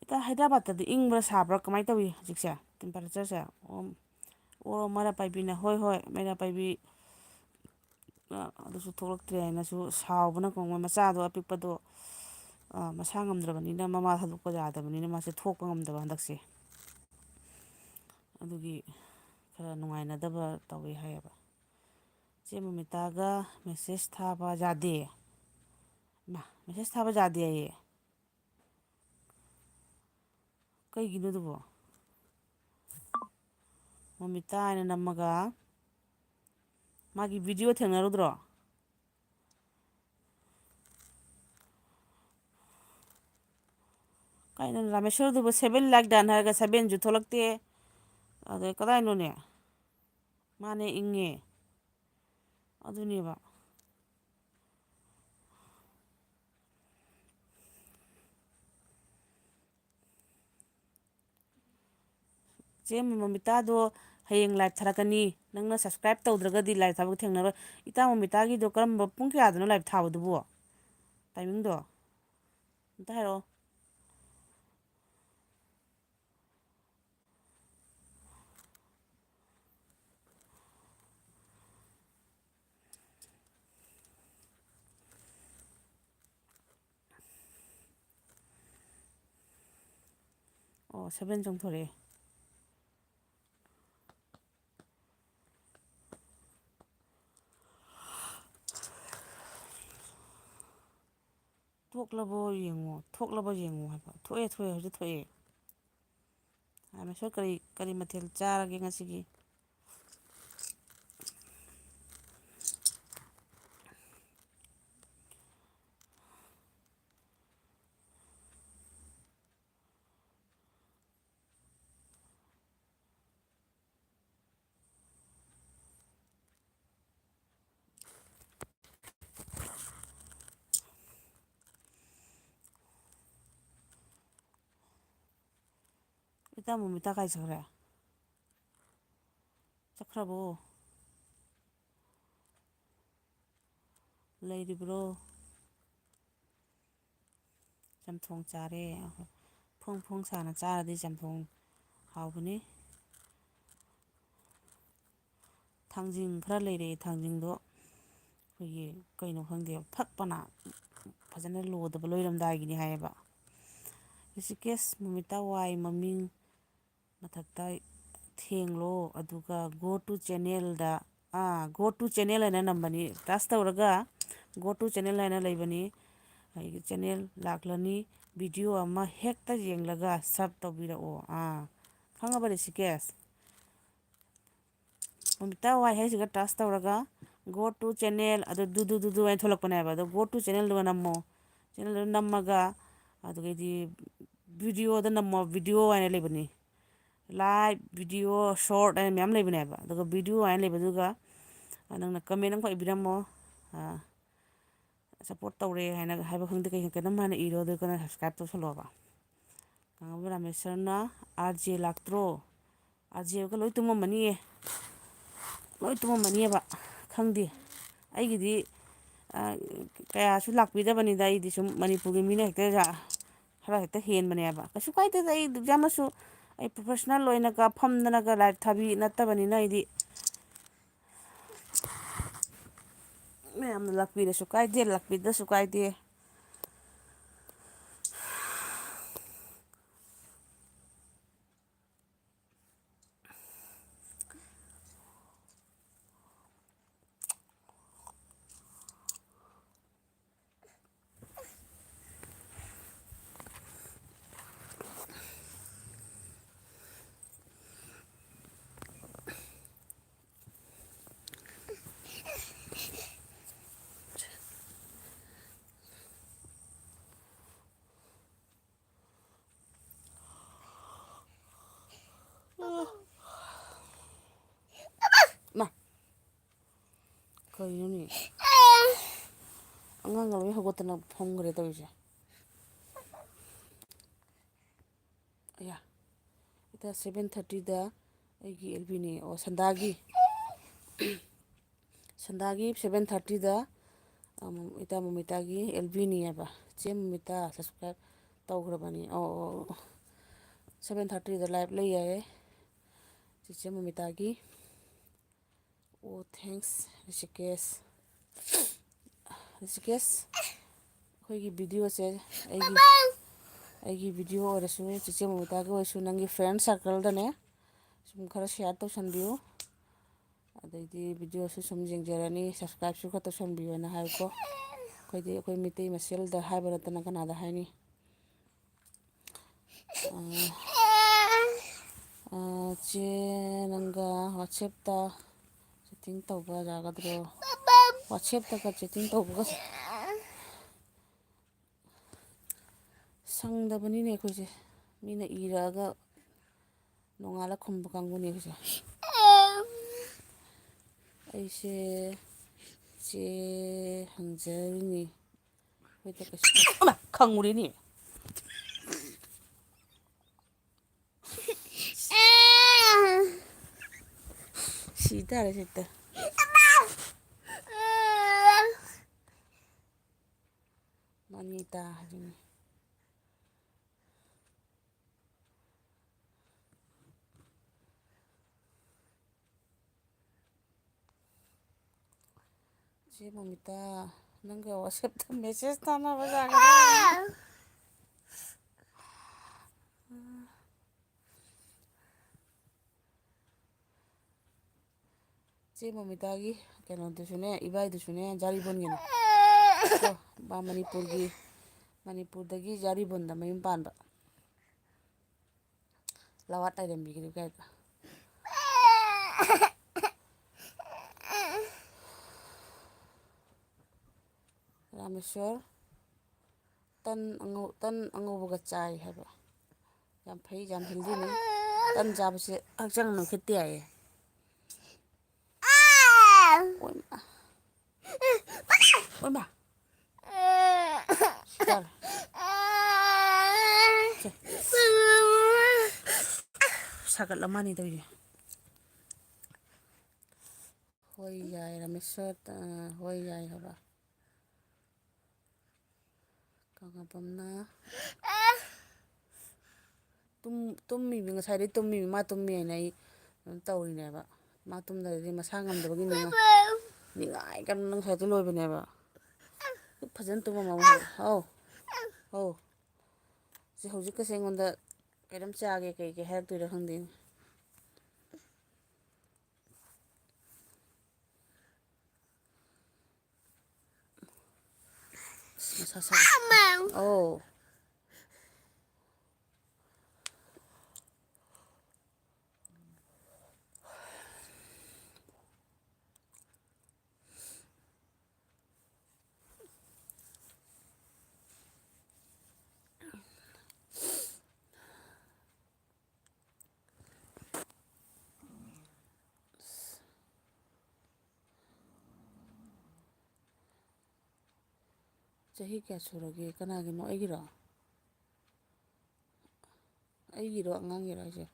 ꯏꯇꯥ, ꯍꯥꯏꯗ꯭ꯔꯕꯥꯠꯇꯗꯤ ꯏꯪꯕ꯭ꯔꯥ ꯁꯥꯕ꯭ꯔꯥ ꯀꯃꯥꯏꯅ ꯇꯧꯏ ꯍꯧꯖꯤꯛꯁꯦ, temperatureꯁꯦ? ꯑꯣ, ꯑꯣ, ꯃꯩꯔꯥ ꯄꯥꯏꯕꯤꯅ, ꯍꯣꯏ, ꯍꯣꯏ, ꯃꯩꯔꯥ ꯄꯥꯏꯕꯤ꯫ ꯑꯗꯨꯁꯨ ꯊꯣꯛꯂꯛꯇ꯭ꯔꯦ ꯍꯥꯏꯅꯁꯨ ꯁꯥꯎꯕꯅ ꯀꯣꯡꯕ ꯃꯆꯥꯗꯣ ꯑꯄꯤꯛꯄꯗꯣ, ꯑ, ꯃꯁꯥ ꯉꯝꯗ꯭ꯔꯕꯅꯤꯅ, ꯃꯃꯥ ꯊꯥꯗꯣꯛꯄ ꯌꯥꯗꯕꯅꯤꯅ ꯃꯥꯁꯦ ꯊꯣꯛꯄ ꯉꯝꯗꯕ ꯍꯟꯗꯛꯁꯦ꯫ ꯑꯗꯨꯒꯤ ꯈꯔ ꯅꯨꯡꯉꯥꯏꯅꯗꯕ ꯇꯧꯋꯤ ꯍꯥꯏꯌꯦꯕ꯫ ꯆꯦ ꯃꯃꯤꯇꯥꯒ ꯃꯦꯁꯦꯖ ꯊꯥꯕ ꯌꯥꯗꯦ꯫ ꯃꯥ, ꯃꯦꯁꯦꯖ ꯊꯥꯕ ꯌꯥꯗꯦ ꯍꯥꯏꯌꯦ꯫ ꯀꯩꯒꯤꯅꯣ ꯑꯗꯨꯕꯣ? ꯃꯃꯤꯇꯥ ꯍꯥꯏꯅ ꯅꯝꯃꯒ ꯃꯥꯒꯤ ꯚꯤꯗꯤꯑꯣ ꯊꯦꯡꯅꯔꯨꯗ꯭ꯔꯣ? ꯀꯩꯅꯣ ꯔꯥꯃꯦꯁꯣꯔꯗꯨꯕꯨ seven like done ꯍꯥꯏꯔꯒ sevenꯁꯨ ꯊꯣꯛꯂꯛꯇꯦ꯫ ꯑꯗꯩ ꯀꯗꯥꯏꯅꯣꯅꯦ? ꯃꯥꯅꯦ, ꯏꯪꯉꯦ꯫ ꯑꯗꯨꯅꯦꯕ꯫ ꯆꯦ ꯃꯃꯤꯇꯥꯗꯣ ꯍꯌꯦꯡ live ꯊꯥꯔꯛꯀꯅꯤ꯫ ꯅꯪꯅ subscribe ꯇꯧꯗ꯭ꯔꯒꯗꯤ live ꯊꯥꯕ ꯊꯦꯡꯅꯔꯣꯏ꯫ ꯏꯇꯥ ꯃꯃꯤꯇꯥꯒꯤꯗꯣ ꯀꯔꯝꯕ, ꯄꯨꯡ ꯀꯌꯥꯗꯅꯣ live ꯊꯥꯕꯗꯨꯕꯣ? Timingꯗꯣ ꯑꯝꯇ ꯍꯥꯏꯔꯛꯑꯣ꯫ ꯑꯣ, seven ꯆꯣꯡꯊꯣꯔꯛꯑꯦ꯫ ꯊꯣꯛꯂꯕꯣ ꯌꯦꯡꯉꯣ, ꯊꯣꯛꯂꯕꯣ ꯌꯦꯡꯉꯣ ꯍꯥꯏꯕ꯫ ꯊꯣꯛꯑꯦ, ꯊꯣꯛꯑꯦ, ꯍꯧꯖꯤꯛ ꯊꯣꯛꯑꯦ꯫ ꯔꯥꯃꯦꯁꯣꯔ ꯀꯔꯤ, ꯀꯔꯤ ꯃꯊꯦꯜ ꯆꯥꯔꯒꯦ ꯉꯁꯤꯒꯤ? ꯏꯇꯥ ꯃꯣꯃꯤꯇꯥ ꯀꯥꯏ ꯆꯠꯈ꯭ꯔꯦ? ꯆꯠꯈ꯭ꯔꯕꯣ? ꯂꯩꯔꯤꯕ꯭ꯔꯣ? ꯆꯝꯊꯣꯡ ꯆꯥꯔꯦ꯫ ꯐꯣꯡ ꯐꯣꯡ ꯁꯥꯅ ꯆꯥꯔꯗꯤ ꯆꯝꯊꯣꯡ ꯍꯥꯎꯕꯅꯤ꯫ ꯊꯥꯡꯖꯤꯡ ꯈꯔ ꯂꯩꯔꯛꯑꯦ, ꯊꯥꯡꯖꯤꯡꯗꯣ ꯑꯩꯈꯣꯏꯒꯤ ꯀꯩꯅꯣ ꯈꯪꯗꯦ, ꯐꯛꯄꯅ ꯐꯖꯅ ꯂꯣꯗꯕ ꯂꯣꯏꯔꯝꯗꯥꯏꯒꯤꯅꯤ ꯍꯥꯏꯌꯦꯕ꯫ ꯔꯤꯁꯤꯀꯦꯁ ꯃꯨꯃꯤꯇꯥ ꯋꯥꯏ ꯃꯃꯤꯡ ꯃꯊꯛꯇ ꯊꯦꯡꯂꯣ, ꯑꯗꯨꯒ go to channelꯗ, ah, go to channel ꯍꯥꯏꯅ ꯅꯝꯕꯅꯤ꯫ Touch ꯇꯧꯔꯒ go to channel ꯍꯥꯏꯅ ꯂꯩꯕꯅꯤ꯫ ꯑꯩꯒꯤ channel ꯂꯥꯛꯂꯅꯤ꯫ Video ꯑꯃ ꯍꯦꯛꯇ ꯌꯦꯡꯂꯒ sub ꯇꯧꯕꯤꯔꯛꯑꯣ꯫ ꯑꯥ, ꯈꯪꯉꯕ ꯔꯤꯁꯤꯀꯦꯁ? ꯃꯨꯃꯤꯇꯥ ꯋꯥꯏ ꯍꯥꯏꯁꯤꯒ touch ꯇꯧꯔꯒ go to channel, ꯑꯗꯨ ꯗꯨ ꯗꯨ ꯗꯨ ꯗꯨ ꯍꯥꯏꯅ ꯊꯣꯛꯂꯛꯄꯅꯦꯕ꯫ ꯑꯗꯣ go to channelꯗꯨꯒ ꯅꯝꯃꯣ꯫ Channelꯗꯨ ꯅꯝꯃꯒ, ꯑꯗꯨꯒꯩꯗꯤ videoꯗ ꯅꯝꯃꯣ, video ꯍꯥꯏꯅ ꯂꯩꯕꯅꯤ꯫ Live, video, short ꯍꯥꯏꯅ ꯃꯌꯥꯝ ꯂꯩꯕꯅꯦꯕ꯫ ꯑꯗꯨꯒ video ꯍꯥꯏꯅ ꯂꯩꯕꯗꯨꯒ, ꯑ, ꯅꯪꯅ comment ꯑꯃꯈꯛ ꯏꯕꯤꯔꯝꯃꯣ꯫ ꯑ, support ꯇꯧꯔꯦ ꯍꯥꯏꯅ ꯍꯥꯏꯕ ꯈꯪꯗꯦ, ꯀꯩ, ꯀꯩꯅꯣꯝ ꯍꯥꯏꯅ ꯏꯔꯣ, ꯑꯗꯨꯒ ꯅꯪ subscribe ꯇꯧꯁꯜꯂꯣꯕ꯫ ꯉꯥꯡꯉꯕ ꯔꯥꯃꯦꯁꯔꯅ, "ꯑꯥꯔ ꯖꯦ ꯂꯥꯛꯇ꯭ꯔꯣ?" ꯑꯥꯔ ꯖꯦꯒ ꯂꯣꯏ ꯇꯨꯝꯃꯝꯃꯅꯤꯌꯦ, ꯂꯣꯏ ꯇꯨꯝꯃꯝꯃꯅꯤꯌꯦꯕ꯫ ꯈꯪꯗꯦ, ꯑꯩꯒꯤꯗꯤ, ꯑ, ꯀꯌꯥꯁꯨ ꯂꯥꯛꯄꯤꯗꯕꯅꯤꯗ꯫ ꯑꯩꯗꯤ ꯁꯨꯝ ꯃꯅꯤꯄꯨꯔꯒꯤ ꯃꯤꯅ ꯍꯦꯛꯇ ꯈꯔ ꯍꯦꯛꯇ ꯍꯦꯟꯕꯅꯦꯕ꯫ ꯀꯩꯁꯨ ꯀꯥꯏꯗꯦꯗ, ꯑꯩ ꯑꯗꯨꯛ ꯌꯥꯝꯅꯁꯨ ꯑꯩ professional ꯑꯣꯏꯅꯒ ꯐꯝꯗꯅꯒ live ꯊꯥꯕꯤ ꯅꯠꯇꯕꯅꯤꯅ ꯑꯩꯗꯤ꯫ ꯃꯌꯥꯝꯅ ꯂꯥꯛꯄꯤꯔꯁꯨ ꯀꯥꯏꯗꯦ, ꯂꯥꯛꯄꯤꯗ꯭ꯔꯁꯨ ꯀꯥꯏꯗꯦ꯫ ꯃꯥ, ꯀꯩꯅꯣꯅꯦ? ꯑꯉꯥꯡꯒ ꯂꯣꯏ ꯍꯧꯒꯠꯇꯅ ꯐꯝꯈ꯭ꯔꯦ ꯇꯧꯔꯤꯁꯦ꯫ ꯑꯌꯥ, ꯏꯇꯥ, seven thirtyꯗ ꯑꯩꯒꯤ ꯑꯦꯜ ꯕꯤꯅꯦ, ꯑꯣ, ꯁꯟꯗꯥꯒꯤ, ꯁꯟꯗꯥꯒꯤ seven thirtyꯗ, ꯑꯝ, ꯏꯇꯥ ꯃꯨꯃꯤꯇꯥꯒꯤ ꯑꯦꯜ ꯕꯤꯅꯦ ꯍꯥꯏꯕ꯫ ꯆꯦ ꯃꯨꯃꯤꯇꯥ subscribe ꯇꯧꯈ꯭ꯔꯕꯅꯤ꯫ ꯑꯣ, ꯑꯣ, ꯑꯣ꯫ Seven thirtyꯗ live ꯂꯩ ꯍꯥꯏꯌꯦ, ꯆꯦꯆꯦ ꯃꯨꯃꯤꯇꯥꯒꯤ꯫ ꯑꯣ, thanks, ꯔꯤꯁꯤꯀꯦꯁ꯫ ꯔꯤꯁꯤꯀꯦꯁ, ꯑꯩꯈꯣꯏꯒꯤ ꯚꯤꯗꯤꯑꯣꯁꯦ, ꯑꯩꯒꯤ, ꯑꯩꯒꯤ ꯚꯤꯗꯤꯑꯣ ꯑꯣꯏꯔꯁꯨ, ꯆꯦꯆꯦ ꯃꯃꯤꯇꯥꯒꯤ ꯑꯣꯏꯔꯁꯨ, ꯅꯪꯒꯤ ꯐ꯭ꯔꯦꯟ ꯁꯥꯔꯀꯜꯗꯅꯦ ꯁꯨꯝ ꯈꯔ ꯁꯤꯌꯥꯔ ꯇꯧꯁꯟꯕꯤꯌꯨ꯫ ꯑꯗꯩꯗꯤ ꯚꯤꯗꯤꯑꯣꯁꯨ ꯁꯨꯝ ꯌꯦꯡꯖꯔꯅꯤ, ꯁꯕꯁꯀ꯭ꯔꯥꯏꯕꯁꯨ ꯈꯔ ꯇꯧꯁꯟꯕꯤꯌꯣꯅ ꯍꯥꯏꯌꯨꯀꯣ꯫ ꯑꯩꯈꯣꯏꯗꯤ ꯑꯩꯈꯣꯏ ꯃꯩꯇꯩ ꯃꯁꯦꯜꯗ ꯍꯥꯏꯕ ꯅꯠꯇꯅ ꯀꯅꯥꯗ ꯍꯥꯏꯅꯤ? ꯑꯥ, ꯑꯥ, ꯆꯦ, ꯅꯪꯒ ꯋꯥꯆꯦꯞꯇ ꯆꯦꯇꯤꯡ ꯇꯧꯕ ꯌꯥꯒꯗ꯭ꯔꯣ? ꯋꯥꯆꯦꯞꯇꯒ ꯆꯦꯇꯤꯡ ꯇꯧꯕꯒ ꯁꯪꯗꯕꯅꯤꯅꯦ ꯑꯩꯈꯣꯏꯁꯦ꯫ ꯃꯤꯅ ꯏꯔꯛꯑꯒ ꯅꯣꯡꯉꯥꯜꯂ ꯈꯨꯝꯕ ꯀꯥꯡꯕꯨꯅꯦ ꯑꯩꯈꯣꯏꯁꯦ꯫ ꯑꯩꯁꯦ ꯆꯦ ꯍꯪꯖꯔꯤꯅꯤ꯫ ꯍꯣꯏꯗ ꯀꯩꯁꯨ ꯈꯪꯉꯨꯔꯦꯅꯦ꯫ ꯁꯤ ꯇꯥꯔꯦ ꯁꯤꯗ꯫ ꯃꯥꯅꯤ ꯇꯥ ꯍꯥꯏꯗꯨꯅꯤ꯫ ꯆꯦ ꯃꯣꯃꯤꯇꯥ, ꯅꯪꯒ ꯋꯥꯆꯦꯞꯇ ꯃꯦꯁꯦꯖ ꯊꯥꯅꯕ ꯌꯥꯒꯗ꯭ꯔꯥ? ꯆꯦ ꯃꯣꯃꯤꯇꯥꯒꯤ ꯀꯩꯅꯣꯗꯨꯁꯨꯅꯦ, ꯏꯕꯥꯏꯗꯨꯁꯨꯅꯦ, ꯖꯥꯔꯤꯕꯣꯟꯒꯤꯅꯦ꯫ ꯀꯣ, ꯃꯥ ꯃꯅꯤꯄꯨꯔꯒꯤ, ꯃꯅꯤꯄꯨꯔꯗꯒꯤ ꯖꯥꯔꯤꯕꯣꯟꯗ ꯃꯌꯨꯝ ꯄꯥꯟꯕ꯫ ꯂꯋꯥꯠ ꯂꯥꯏꯔꯦꯝꯕꯤꯒꯤꯗꯨ ꯀꯩꯕ? ꯔꯥꯃꯦꯁꯣꯔ꯫ ꯇꯟ ꯑꯉꯧ-, ꯇꯟ ꯑꯉꯧꯕꯒ ꯆꯥꯏ ꯍꯥꯏꯕ꯫ ꯌꯥꯝ ꯐꯩ, ꯌꯥꯝ ꯍꯦꯜꯗꯤꯅꯤ꯫ ꯇꯟ ꯆꯥꯕꯁꯦ ꯍꯛꯆꯥꯡ ꯅꯣꯏꯈꯠꯇꯦ ꯍꯥꯏꯌꯦ꯫ ꯑꯣꯏꯃꯥ꯫ ꯑꯣꯏꯃꯥ꯫ ꯁꯤ ꯇꯥꯔꯦ꯫ ꯁꯦ꯫ ꯁꯥꯒꯠꯂ ꯃꯥꯅꯤ ꯇꯧꯔꯤꯁꯦ꯫ ꯍꯣꯏ ꯌꯥꯏ, ꯔꯥꯃꯦꯁꯣꯔ, ꯑ, ꯍꯣꯏ ꯌꯥꯏ ꯍꯥꯏꯕ꯫ ꯀꯪꯂꯥꯄꯝꯅ ꯇꯨꯝ-, ꯇꯨꯝꯃꯤꯕꯤ, ꯉꯁꯥꯏꯗꯩ ꯇꯨꯝꯃꯤꯕꯤ, ꯃꯥ ꯇꯨꯝꯃꯤ ꯍꯥꯏꯅ ꯑꯩ ꯑꯗꯨꯝ ꯇꯧꯔꯤꯅꯦꯕ꯫ ꯃꯥ ꯇꯨꯝꯗ꯭ꯔꯗꯤ ꯃꯁꯥ ꯉꯝꯗꯕꯒꯤꯅꯦ ꯃꯥ꯫ ꯅꯤꯡꯉꯥꯏ ꯀꯟꯅ ꯉꯁꯥꯏꯗꯩ ꯂꯣꯏꯕꯅꯦꯕ꯫ ꯐꯖꯅ ꯇꯨꯝꯃꯝꯃꯣ ꯍꯧꯖꯤꯛ꯫ ꯍꯥꯎ꯫ ꯍꯥꯎ꯫ ꯁꯤ ꯍꯧꯖꯤꯛꯀꯁꯦ ꯑꯩꯉꯣꯟꯗ ꯀꯩꯅꯣꯝ ꯆꯥꯒꯦ ꯀꯩ ꯀꯩ ꯍꯥꯏꯔꯛꯇꯣꯏꯔꯥ ꯈꯪꯗꯦꯅꯦ꯫ ꯑꯁ, ꯃꯁꯥ ꯁꯥꯏ꯫ ꯑꯧ꯫ ꯆꯍꯤ ꯀꯌꯥ ꯁꯨꯔꯒꯦ? ꯀꯅꯥꯒꯤꯅꯣ? ꯑꯩꯒꯤꯔꯣ? ꯑꯩꯒꯤꯔꯣ, ꯑꯉꯥꯡꯒꯤꯔꯣ ꯍꯥꯏꯁꯦ?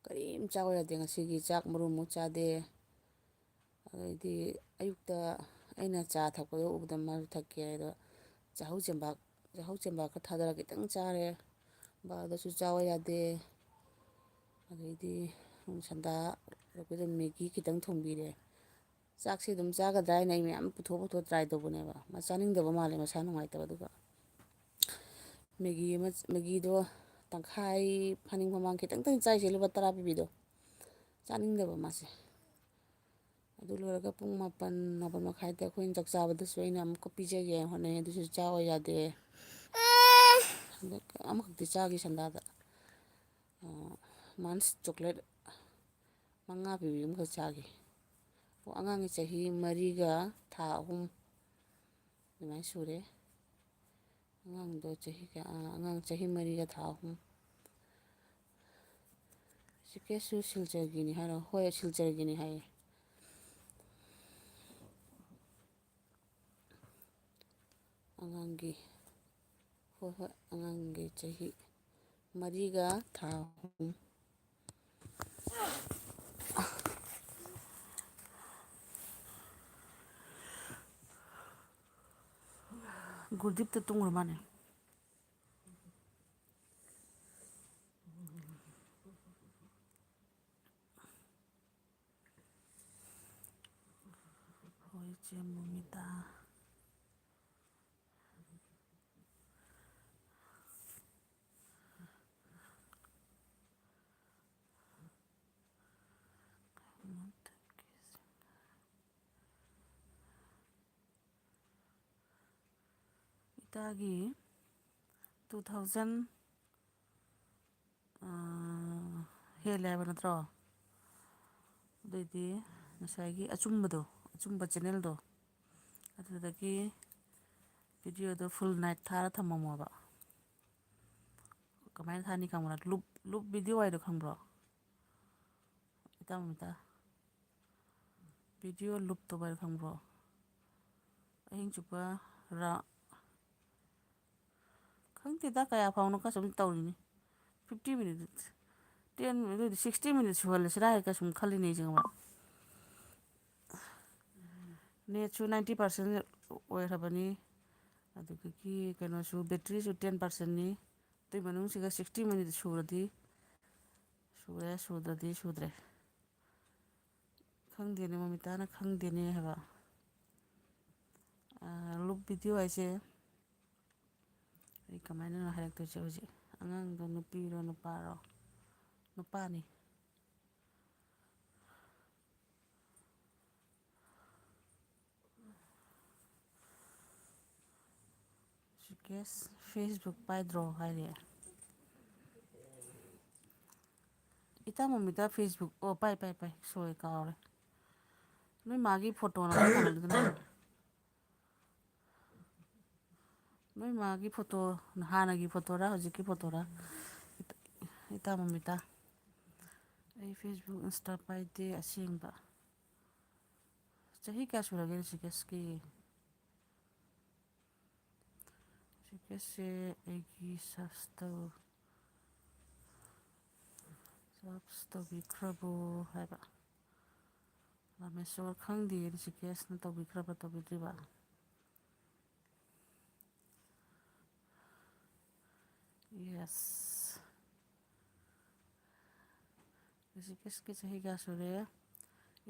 ꯀꯔꯤꯝ ꯆꯥꯎ ꯌꯥꯗꯦ ꯉꯁꯤꯒꯤ꯫ ꯆꯥꯛ ꯃꯔꯨ ꯑꯃꯨꯛ ꯆꯥꯗꯦ꯫ ꯑꯗꯩꯗꯤ ꯑꯌꯨꯛꯇ ꯑꯩꯅ ꯆꯥ ꯊꯛꯄꯗꯣ ꯎꯕꯗ ꯃꯥꯁꯨ ꯊꯛꯀꯦ ꯍꯥꯏꯗꯣ ꯆꯥꯍꯧ ꯆꯦꯟꯕꯥꯛ, ꯆꯥꯍꯧ ꯆꯦꯟꯕꯥꯛ ꯈꯔ ꯊꯥꯗꯔ ꯈꯤꯇꯪ ꯆꯥꯔꯦ꯫ ꯕꯥꯗꯁꯨ ꯆꯥꯎ ꯌꯥꯗꯦ꯫ ꯑꯗꯩꯗꯤ ꯁꯟꯗꯥ ꯂꯣꯏꯔꯛꯄꯗ ꯃꯦꯒꯤ ꯈꯤꯇꯪ ꯊꯣꯡꯕꯤꯔꯦ꯫ ꯆꯥꯛꯁꯦ ꯑꯗꯨꯝ ꯆꯥꯒꯗ꯭ꯔꯥ ꯍꯥꯏꯅ ꯑꯩ ꯃꯌꯥꯝ ꯄꯨꯊꯣꯛ ꯄꯨꯊꯣꯛ try ꯇꯧꯕꯅꯦꯕ꯫ ꯃꯥ ꯆꯥꯅꯤꯡꯗꯕ ꯃꯥꯜꯂꯦ, ꯃꯁꯥ ꯅꯨꯡꯉꯥꯏꯇꯕ꯫ ꯑꯗꯨꯒ ꯃꯦꯒꯤ ꯑꯃ, ꯃꯦꯒꯤꯗꯣ ꯇꯪꯈꯥꯏ ꯐꯥꯅꯤꯡ ꯃꯃꯥꯡ ꯈꯤꯇꯪꯇꯪ ꯆꯥꯏꯁꯦ, ꯂꯨꯄꯥ ꯇꯔꯥ ꯄꯤꯕꯤꯗꯣ꯫ ꯆꯥꯅꯤꯡꯗꯕ ꯃꯥꯁꯦ꯫ ꯑꯗꯨ ꯂꯣꯏꯔꯒ ꯄꯨꯡ ꯃꯥꯄꯟ, ꯃꯥꯄꯟ ꯃꯈꯥꯏꯗ ꯑꯩꯈꯣꯏꯅ ꯆꯥꯛ ꯆꯥꯕꯗꯁꯨ ꯑꯩꯅ ꯑꯃꯨꯛꯀ ꯄꯤꯖꯒꯦ ꯍꯥꯏꯅ ꯍꯣꯠꯅꯩ, ꯑꯗꯨꯁꯨ ꯆꯥꯎ ꯌꯥꯗꯦ꯫ ꯑꯗ ꯑꯃꯈꯛꯇꯤ ꯆꯥꯈꯤ ꯁꯟꯗꯥꯗ꯫ ꯑ, ꯃꯥꯟꯁ ꯆꯣꯀ꯭ꯂꯦꯠ ꯃꯉꯥ ꯄꯤꯕꯤ ꯑꯃꯈꯛ ꯆꯥꯈꯤ꯫ ꯑꯣ, ꯑꯉꯥꯡꯒꯤ ꯆꯍꯤ ꯃꯔꯤꯒ ꯊꯥ ꯑꯍꯨꯝ ꯑꯗꯨꯃꯥꯏꯅ ꯁꯨꯔꯦ꯫ ꯑꯉꯥꯡꯗꯣ ꯆꯍꯤ ꯀꯌꯥ? ꯑ, ꯑꯉꯥꯡ ꯆꯍꯤ ꯃꯔꯤꯒ ꯊꯥ ꯑꯍꯨꯝ꯫ ꯔꯤꯁꯤꯀꯦꯁꯁꯨ ꯁꯤꯜꯆꯔꯒꯤꯅꯤ ꯍꯥꯏꯔꯣ? ꯍꯣꯏ, ꯁꯤꯜꯆꯔꯒꯤꯅꯤ ꯍꯥꯏꯌꯦ꯫ ꯑꯉꯥꯡꯒꯤ, ꯍꯣꯏ, ꯍꯣꯏ, ꯑꯉꯥꯡꯒꯤ ꯆꯍꯤ ꯃꯔꯤꯒ ꯊꯥ ꯑꯍꯨꯝ꯫ ꯒꯨꯔꯗꯤꯞꯇ ꯇꯨꯝꯈ꯭ꯔ ꯃꯥꯅꯦ꯫ ꯏꯆꯦ ꯃꯣꯃꯤꯇꯥ꯫ ꯏꯇꯥꯒꯤ two thousand, ꯑꯥ, ꯍꯦꯜꯂꯦ ꯍꯥꯏꯕ ꯅꯠꯇ꯭ꯔꯣ? ꯑꯗꯨꯑꯣꯏꯗꯤ ꯉꯁꯥꯏꯒꯤ ꯑꯆꯨꯝꯕꯗꯣ, ꯑꯆꯨꯝꯕ channelꯗꯣ, ꯑꯗꯨꯗꯒꯤ videoꯗꯣ full night ꯊꯥꯔ ꯊꯝꯃꯝꯃꯣꯕ꯫ ꯀꯃꯥꯏꯅ ꯊꯥꯅꯤ ꯈꯪꯕ꯭ꯔꯥ? Loop, loop video ꯍꯥꯏꯗꯣ ꯈꯪꯕ꯭ꯔꯣ? ꯏꯇꯥ ꯃꯣꯃꯤꯇꯥ, video loop ꯇꯧꯕ ꯍꯥꯏꯗꯣ ꯈꯪꯕ꯭ꯔꯣ? ꯑꯍꯤꯡ ꯆꯨꯞꯄ ꯔꯥ-, ꯈꯪꯗꯦꯗ, ꯀꯌꯥ ꯐꯥꯎꯅꯣ ꯈꯔ ꯁꯨꯝ ꯇꯧꯔꯤꯅꯤ꯫ Fifty minutes, ten, ꯑꯗꯨꯗꯤ sixty minutes ꯁꯨꯍꯜꯂꯁꯤꯔꯥ ꯍꯥꯏꯔꯒ ꯁꯨꯝ ꯈꯜꯂꯤꯅꯦ ꯑꯩꯁꯦ, ꯈꯪꯕ꯭ꯔꯥ? Netꯁꯨ ninety percent ꯑꯣꯏꯈ꯭ꯔꯕꯅꯤ, ꯑꯗꯨꯗꯒꯤ ꯀꯩꯅꯣꯁꯨ, batteryꯁꯨ ten percentꯅꯤ꯫ ꯑꯗꯨꯏ ꯃꯅꯨꯡꯁꯤꯒ sixty minutes ꯁꯨꯔꯗꯤ, ꯁꯨꯔꯦ, ꯁꯨꯗ꯭ꯔꯗꯤ ꯁꯨꯗ꯭ꯔꯦ꯫ ꯈꯪꯗꯦꯅꯦ, ꯃꯣꯃꯤꯇꯥꯅ ꯈꯪꯗꯦꯅꯦ ꯍꯥꯏꯕ꯫ ꯑꯥ, loop video ꯍꯥꯏꯁꯦ ꯑꯩ ꯀꯃꯥꯏꯅꯅꯣ ꯍꯥꯏꯔꯛꯇꯣꯏꯁꯦ ꯍꯧꯖꯤꯛ? ꯑꯉꯥꯡꯗꯣ ꯅꯨꯄꯤꯔꯣ ꯅꯨꯄꯥꯔꯣ? ꯅꯨꯄꯥꯅꯤ꯫ ꯔꯤꯀꯦꯁ Facebook ꯄꯥꯏꯗ꯭ꯔꯣ ꯍꯥꯏꯔꯤ꯫ ꯏꯇꯥ ꯃꯣꯃꯤꯇꯥ Facebook, ꯑꯣ, ꯄꯥꯏ, ꯄꯥꯏ, ꯄꯥꯏ, ꯁꯣꯏ, ꯀꯥꯎꯔꯦ꯫ ꯅꯣꯏ ꯃꯥꯒꯤ photoꯅ ꯀꯃꯥꯏꯅ ꯊꯥꯡꯒꯠꯂꯤꯗꯨꯅ? ꯅꯣꯏ ꯃꯥꯒꯤ photo, ꯍꯥꯟꯅꯒꯤ photoꯔꯥ, ꯍꯧꯖꯤꯛꯀꯤ photoꯔꯥ? ꯏꯇꯥ ꯃꯣꯃꯤꯇꯥ, ꯑꯩ Facebook, Insta ꯄꯥꯏꯗꯦ ꯑꯁꯦꯡꯕ꯫ ꯆꯍꯤ ꯀꯌꯥ ꯁꯨꯔꯒꯦ ꯔꯤꯁꯤꯀꯦꯁꯀꯤ? ꯔꯤꯁꯤꯀꯦꯁꯁꯦ ꯑꯩꯒꯤ search ꯇꯧ-, search ꯇꯧꯕꯤꯈ꯭ꯔꯕꯣ ꯍꯥꯏꯕ꯫ ꯔꯥꯃꯦꯁꯣꯔ ꯈꯪꯗꯦ, ꯔꯤꯁꯤꯀꯦꯁꯅ ꯇꯧꯕꯤꯈ꯭ꯔꯕ ꯇꯧꯕꯤꯗ꯭ꯔꯤꯕ? Yes꯫ ꯔꯤꯁꯤꯀꯦꯁꯀꯤ ꯆꯍꯤ ꯀꯌꯥ ꯁꯨꯔꯦ?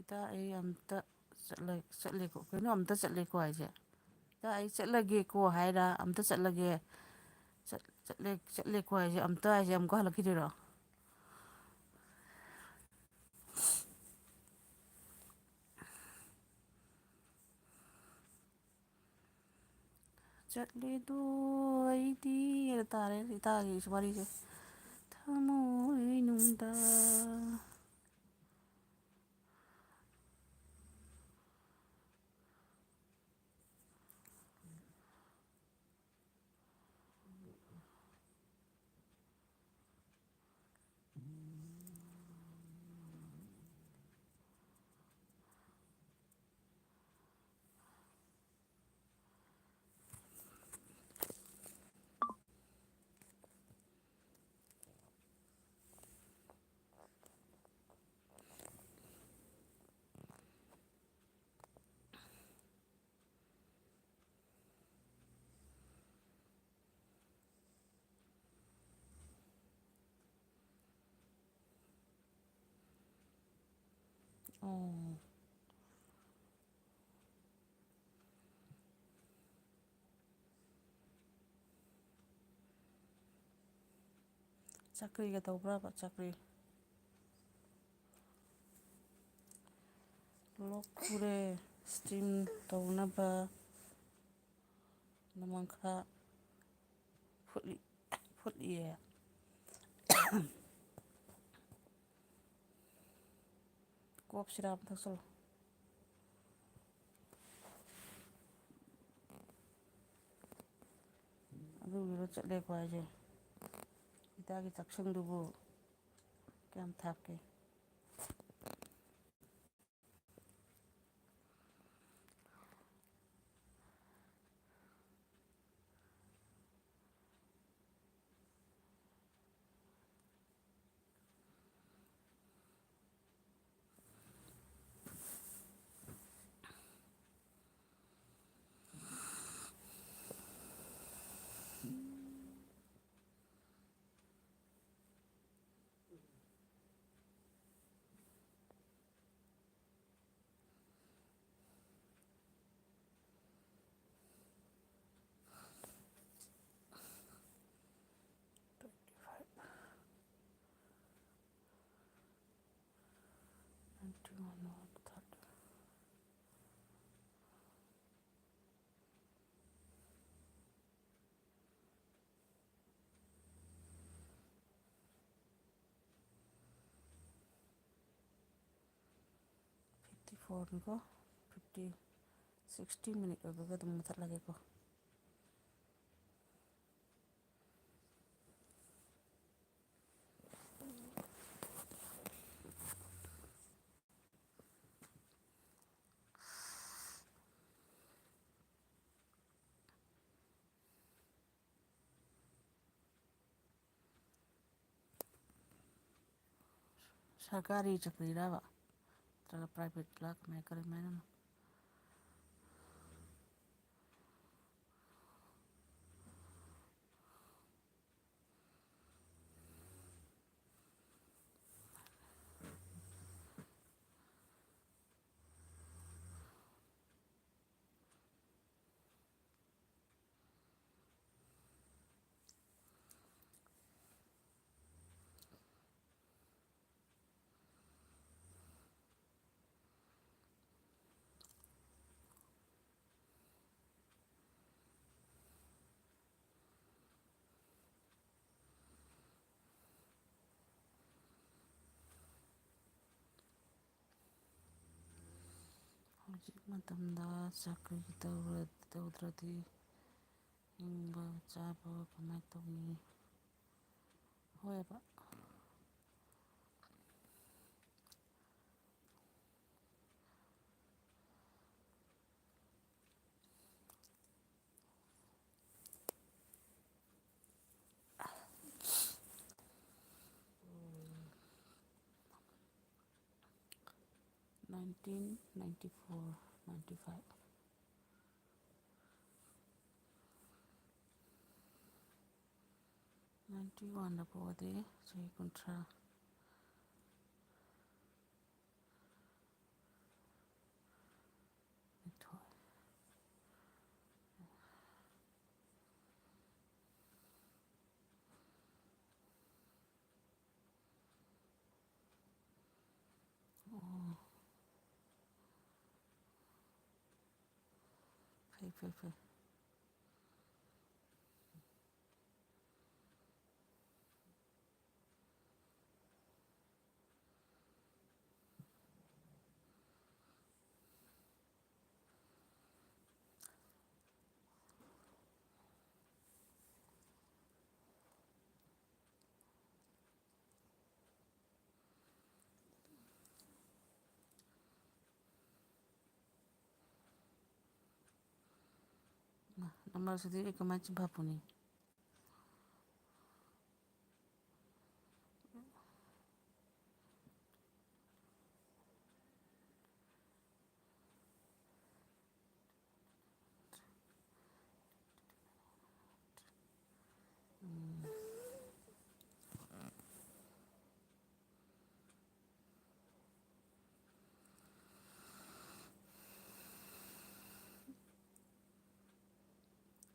ꯏꯇꯥ, ꯑꯩ ꯑꯝꯇ ꯆꯠꯂꯦ, ꯆꯠꯂꯦꯀꯣ꯫ ꯀꯩꯅꯣ, ꯑꯝꯇ ꯆꯠꯂꯦꯀꯣ ꯍꯥꯏꯁꯦ? ꯇ ꯑꯩ ꯆꯠꯂꯒꯦꯀꯣ ꯍꯥꯏꯔ, ꯑꯝꯇ ꯆꯠꯂꯒꯦ, ꯆꯠ-, ꯆꯠꯂꯦ, ꯆꯠꯂꯦꯀꯣ ꯍꯥꯏꯁꯦ, ꯑꯝꯇ ꯍꯥꯏꯁꯦ ꯑꯃꯨꯛꯀ ꯍꯜꯂꯛꯈꯤꯗꯣꯏꯔꯣ? ꯆꯠꯂꯦꯗꯣ ꯑꯩꯗꯤ ꯇꯥꯔꯦ ꯏꯇꯥꯒꯤ ꯋꯥꯔꯤꯁꯦ꯫ ꯊꯃꯣꯏꯅꯨꯡꯗ꯫ ꯑꯣ꯫ ꯆꯀ꯭ꯔꯤꯒ ꯇꯧꯕ꯭ꯔꯕ? ꯆꯀ꯭ꯔꯤ꯫ ꯂꯣꯛ ꯈꯨꯔꯦ꯫ ꯁ꯭ꯇꯤꯝ ꯇꯧꯅꯕ ꯅꯣꯡꯃꯪꯈꯥ ꯐꯨꯠꯂꯤ, ꯐꯨꯠꯂꯤꯌꯦ꯫ ꯀꯣꯞ ꯁꯤꯔꯥꯞ ꯊꯛꯆꯜꯂꯣ꯫ ꯑꯗꯨꯒꯤꯔꯣ ꯆꯠꯂꯦꯀꯣ ꯍꯥꯏꯁꯦ? ꯏꯇꯥꯒꯤ ꯆꯥꯛꯁꯪꯗꯨꯕꯨ ꯀꯌꯥꯝ ꯊꯥꯞꯀꯦ? ꯐꯣꯔꯅꯤꯀꯣ, ꯐꯤꯐꯇꯤ, ꯁꯤꯛꯁꯇꯤ ꯃꯤꯅꯤꯠ ꯑꯣꯏꯕꯒ ꯑꯗꯨꯝ ꯃꯨꯊꯠꯂꯒꯦꯀꯣ꯫ ꯁꯔꯀꯥꯔꯤ ꯆꯥꯀ꯭ꯔꯤꯔꯕ? ꯅꯠꯇ꯭ꯔꯒ ꯄ꯭ꯔꯥꯏꯚꯦꯠꯂ? ꯀꯃꯥꯏ-, ꯀꯔꯝꯍꯥꯏꯅꯅꯣ? ꯍꯧꯖꯤꯛ ꯃꯇꯝꯗ ꯆꯥꯀ꯭ꯔꯤ ꯇꯧꯔ-, ꯇꯧꯗ꯭ꯔꯗꯤ ꯍꯤꯡꯕ ꯆꯥꯕ ꯀꯃꯥꯏꯅ ꯇꯧꯅꯤ? ꯍꯣꯏꯕ꯫ Nineteen ninety-four, ninety-five, ninety-oneꯗ ꯄꯣꯛꯑꯗꯤ ꯆꯍꯤ ꯀꯨꯟꯊ꯭ꯔꯥ꯫ ꯑꯣ꯫ ꯐꯩ, ꯐꯩ, ꯐꯩ꯫ ꯃꯔꯛꯁꯤꯗꯤ ꯑꯩ ꯀꯃꯥꯏꯅ ꯆꯤꯟꯐꯥ ꯄꯨꯅꯤ?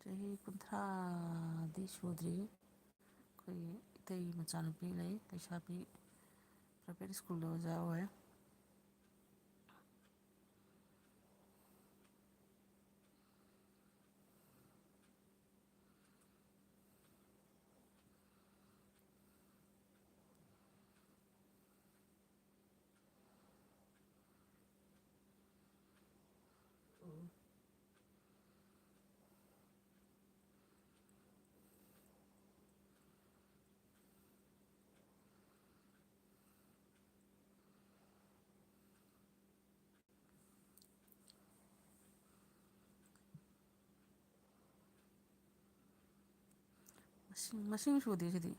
ꯆꯍꯤ ꯀꯨꯟꯊ꯭ꯔꯥꯗꯤ ꯁꯨꯗ꯭ꯔꯤ꯫ ꯑꯩꯈꯣꯏꯒꯤ ꯏꯇꯩ ꯃꯆꯥꯅꯨꯄꯤ ꯂꯩ, ꯂꯩꯁꯥꯕꯤ, private schoolꯗ ꯑꯣꯖꯥ ꯑꯣꯏ꯫ ꯃꯁꯤꯡ, ꯃꯁꯤꯡ ꯁꯨꯗꯦ ꯁꯤꯗꯤ꯫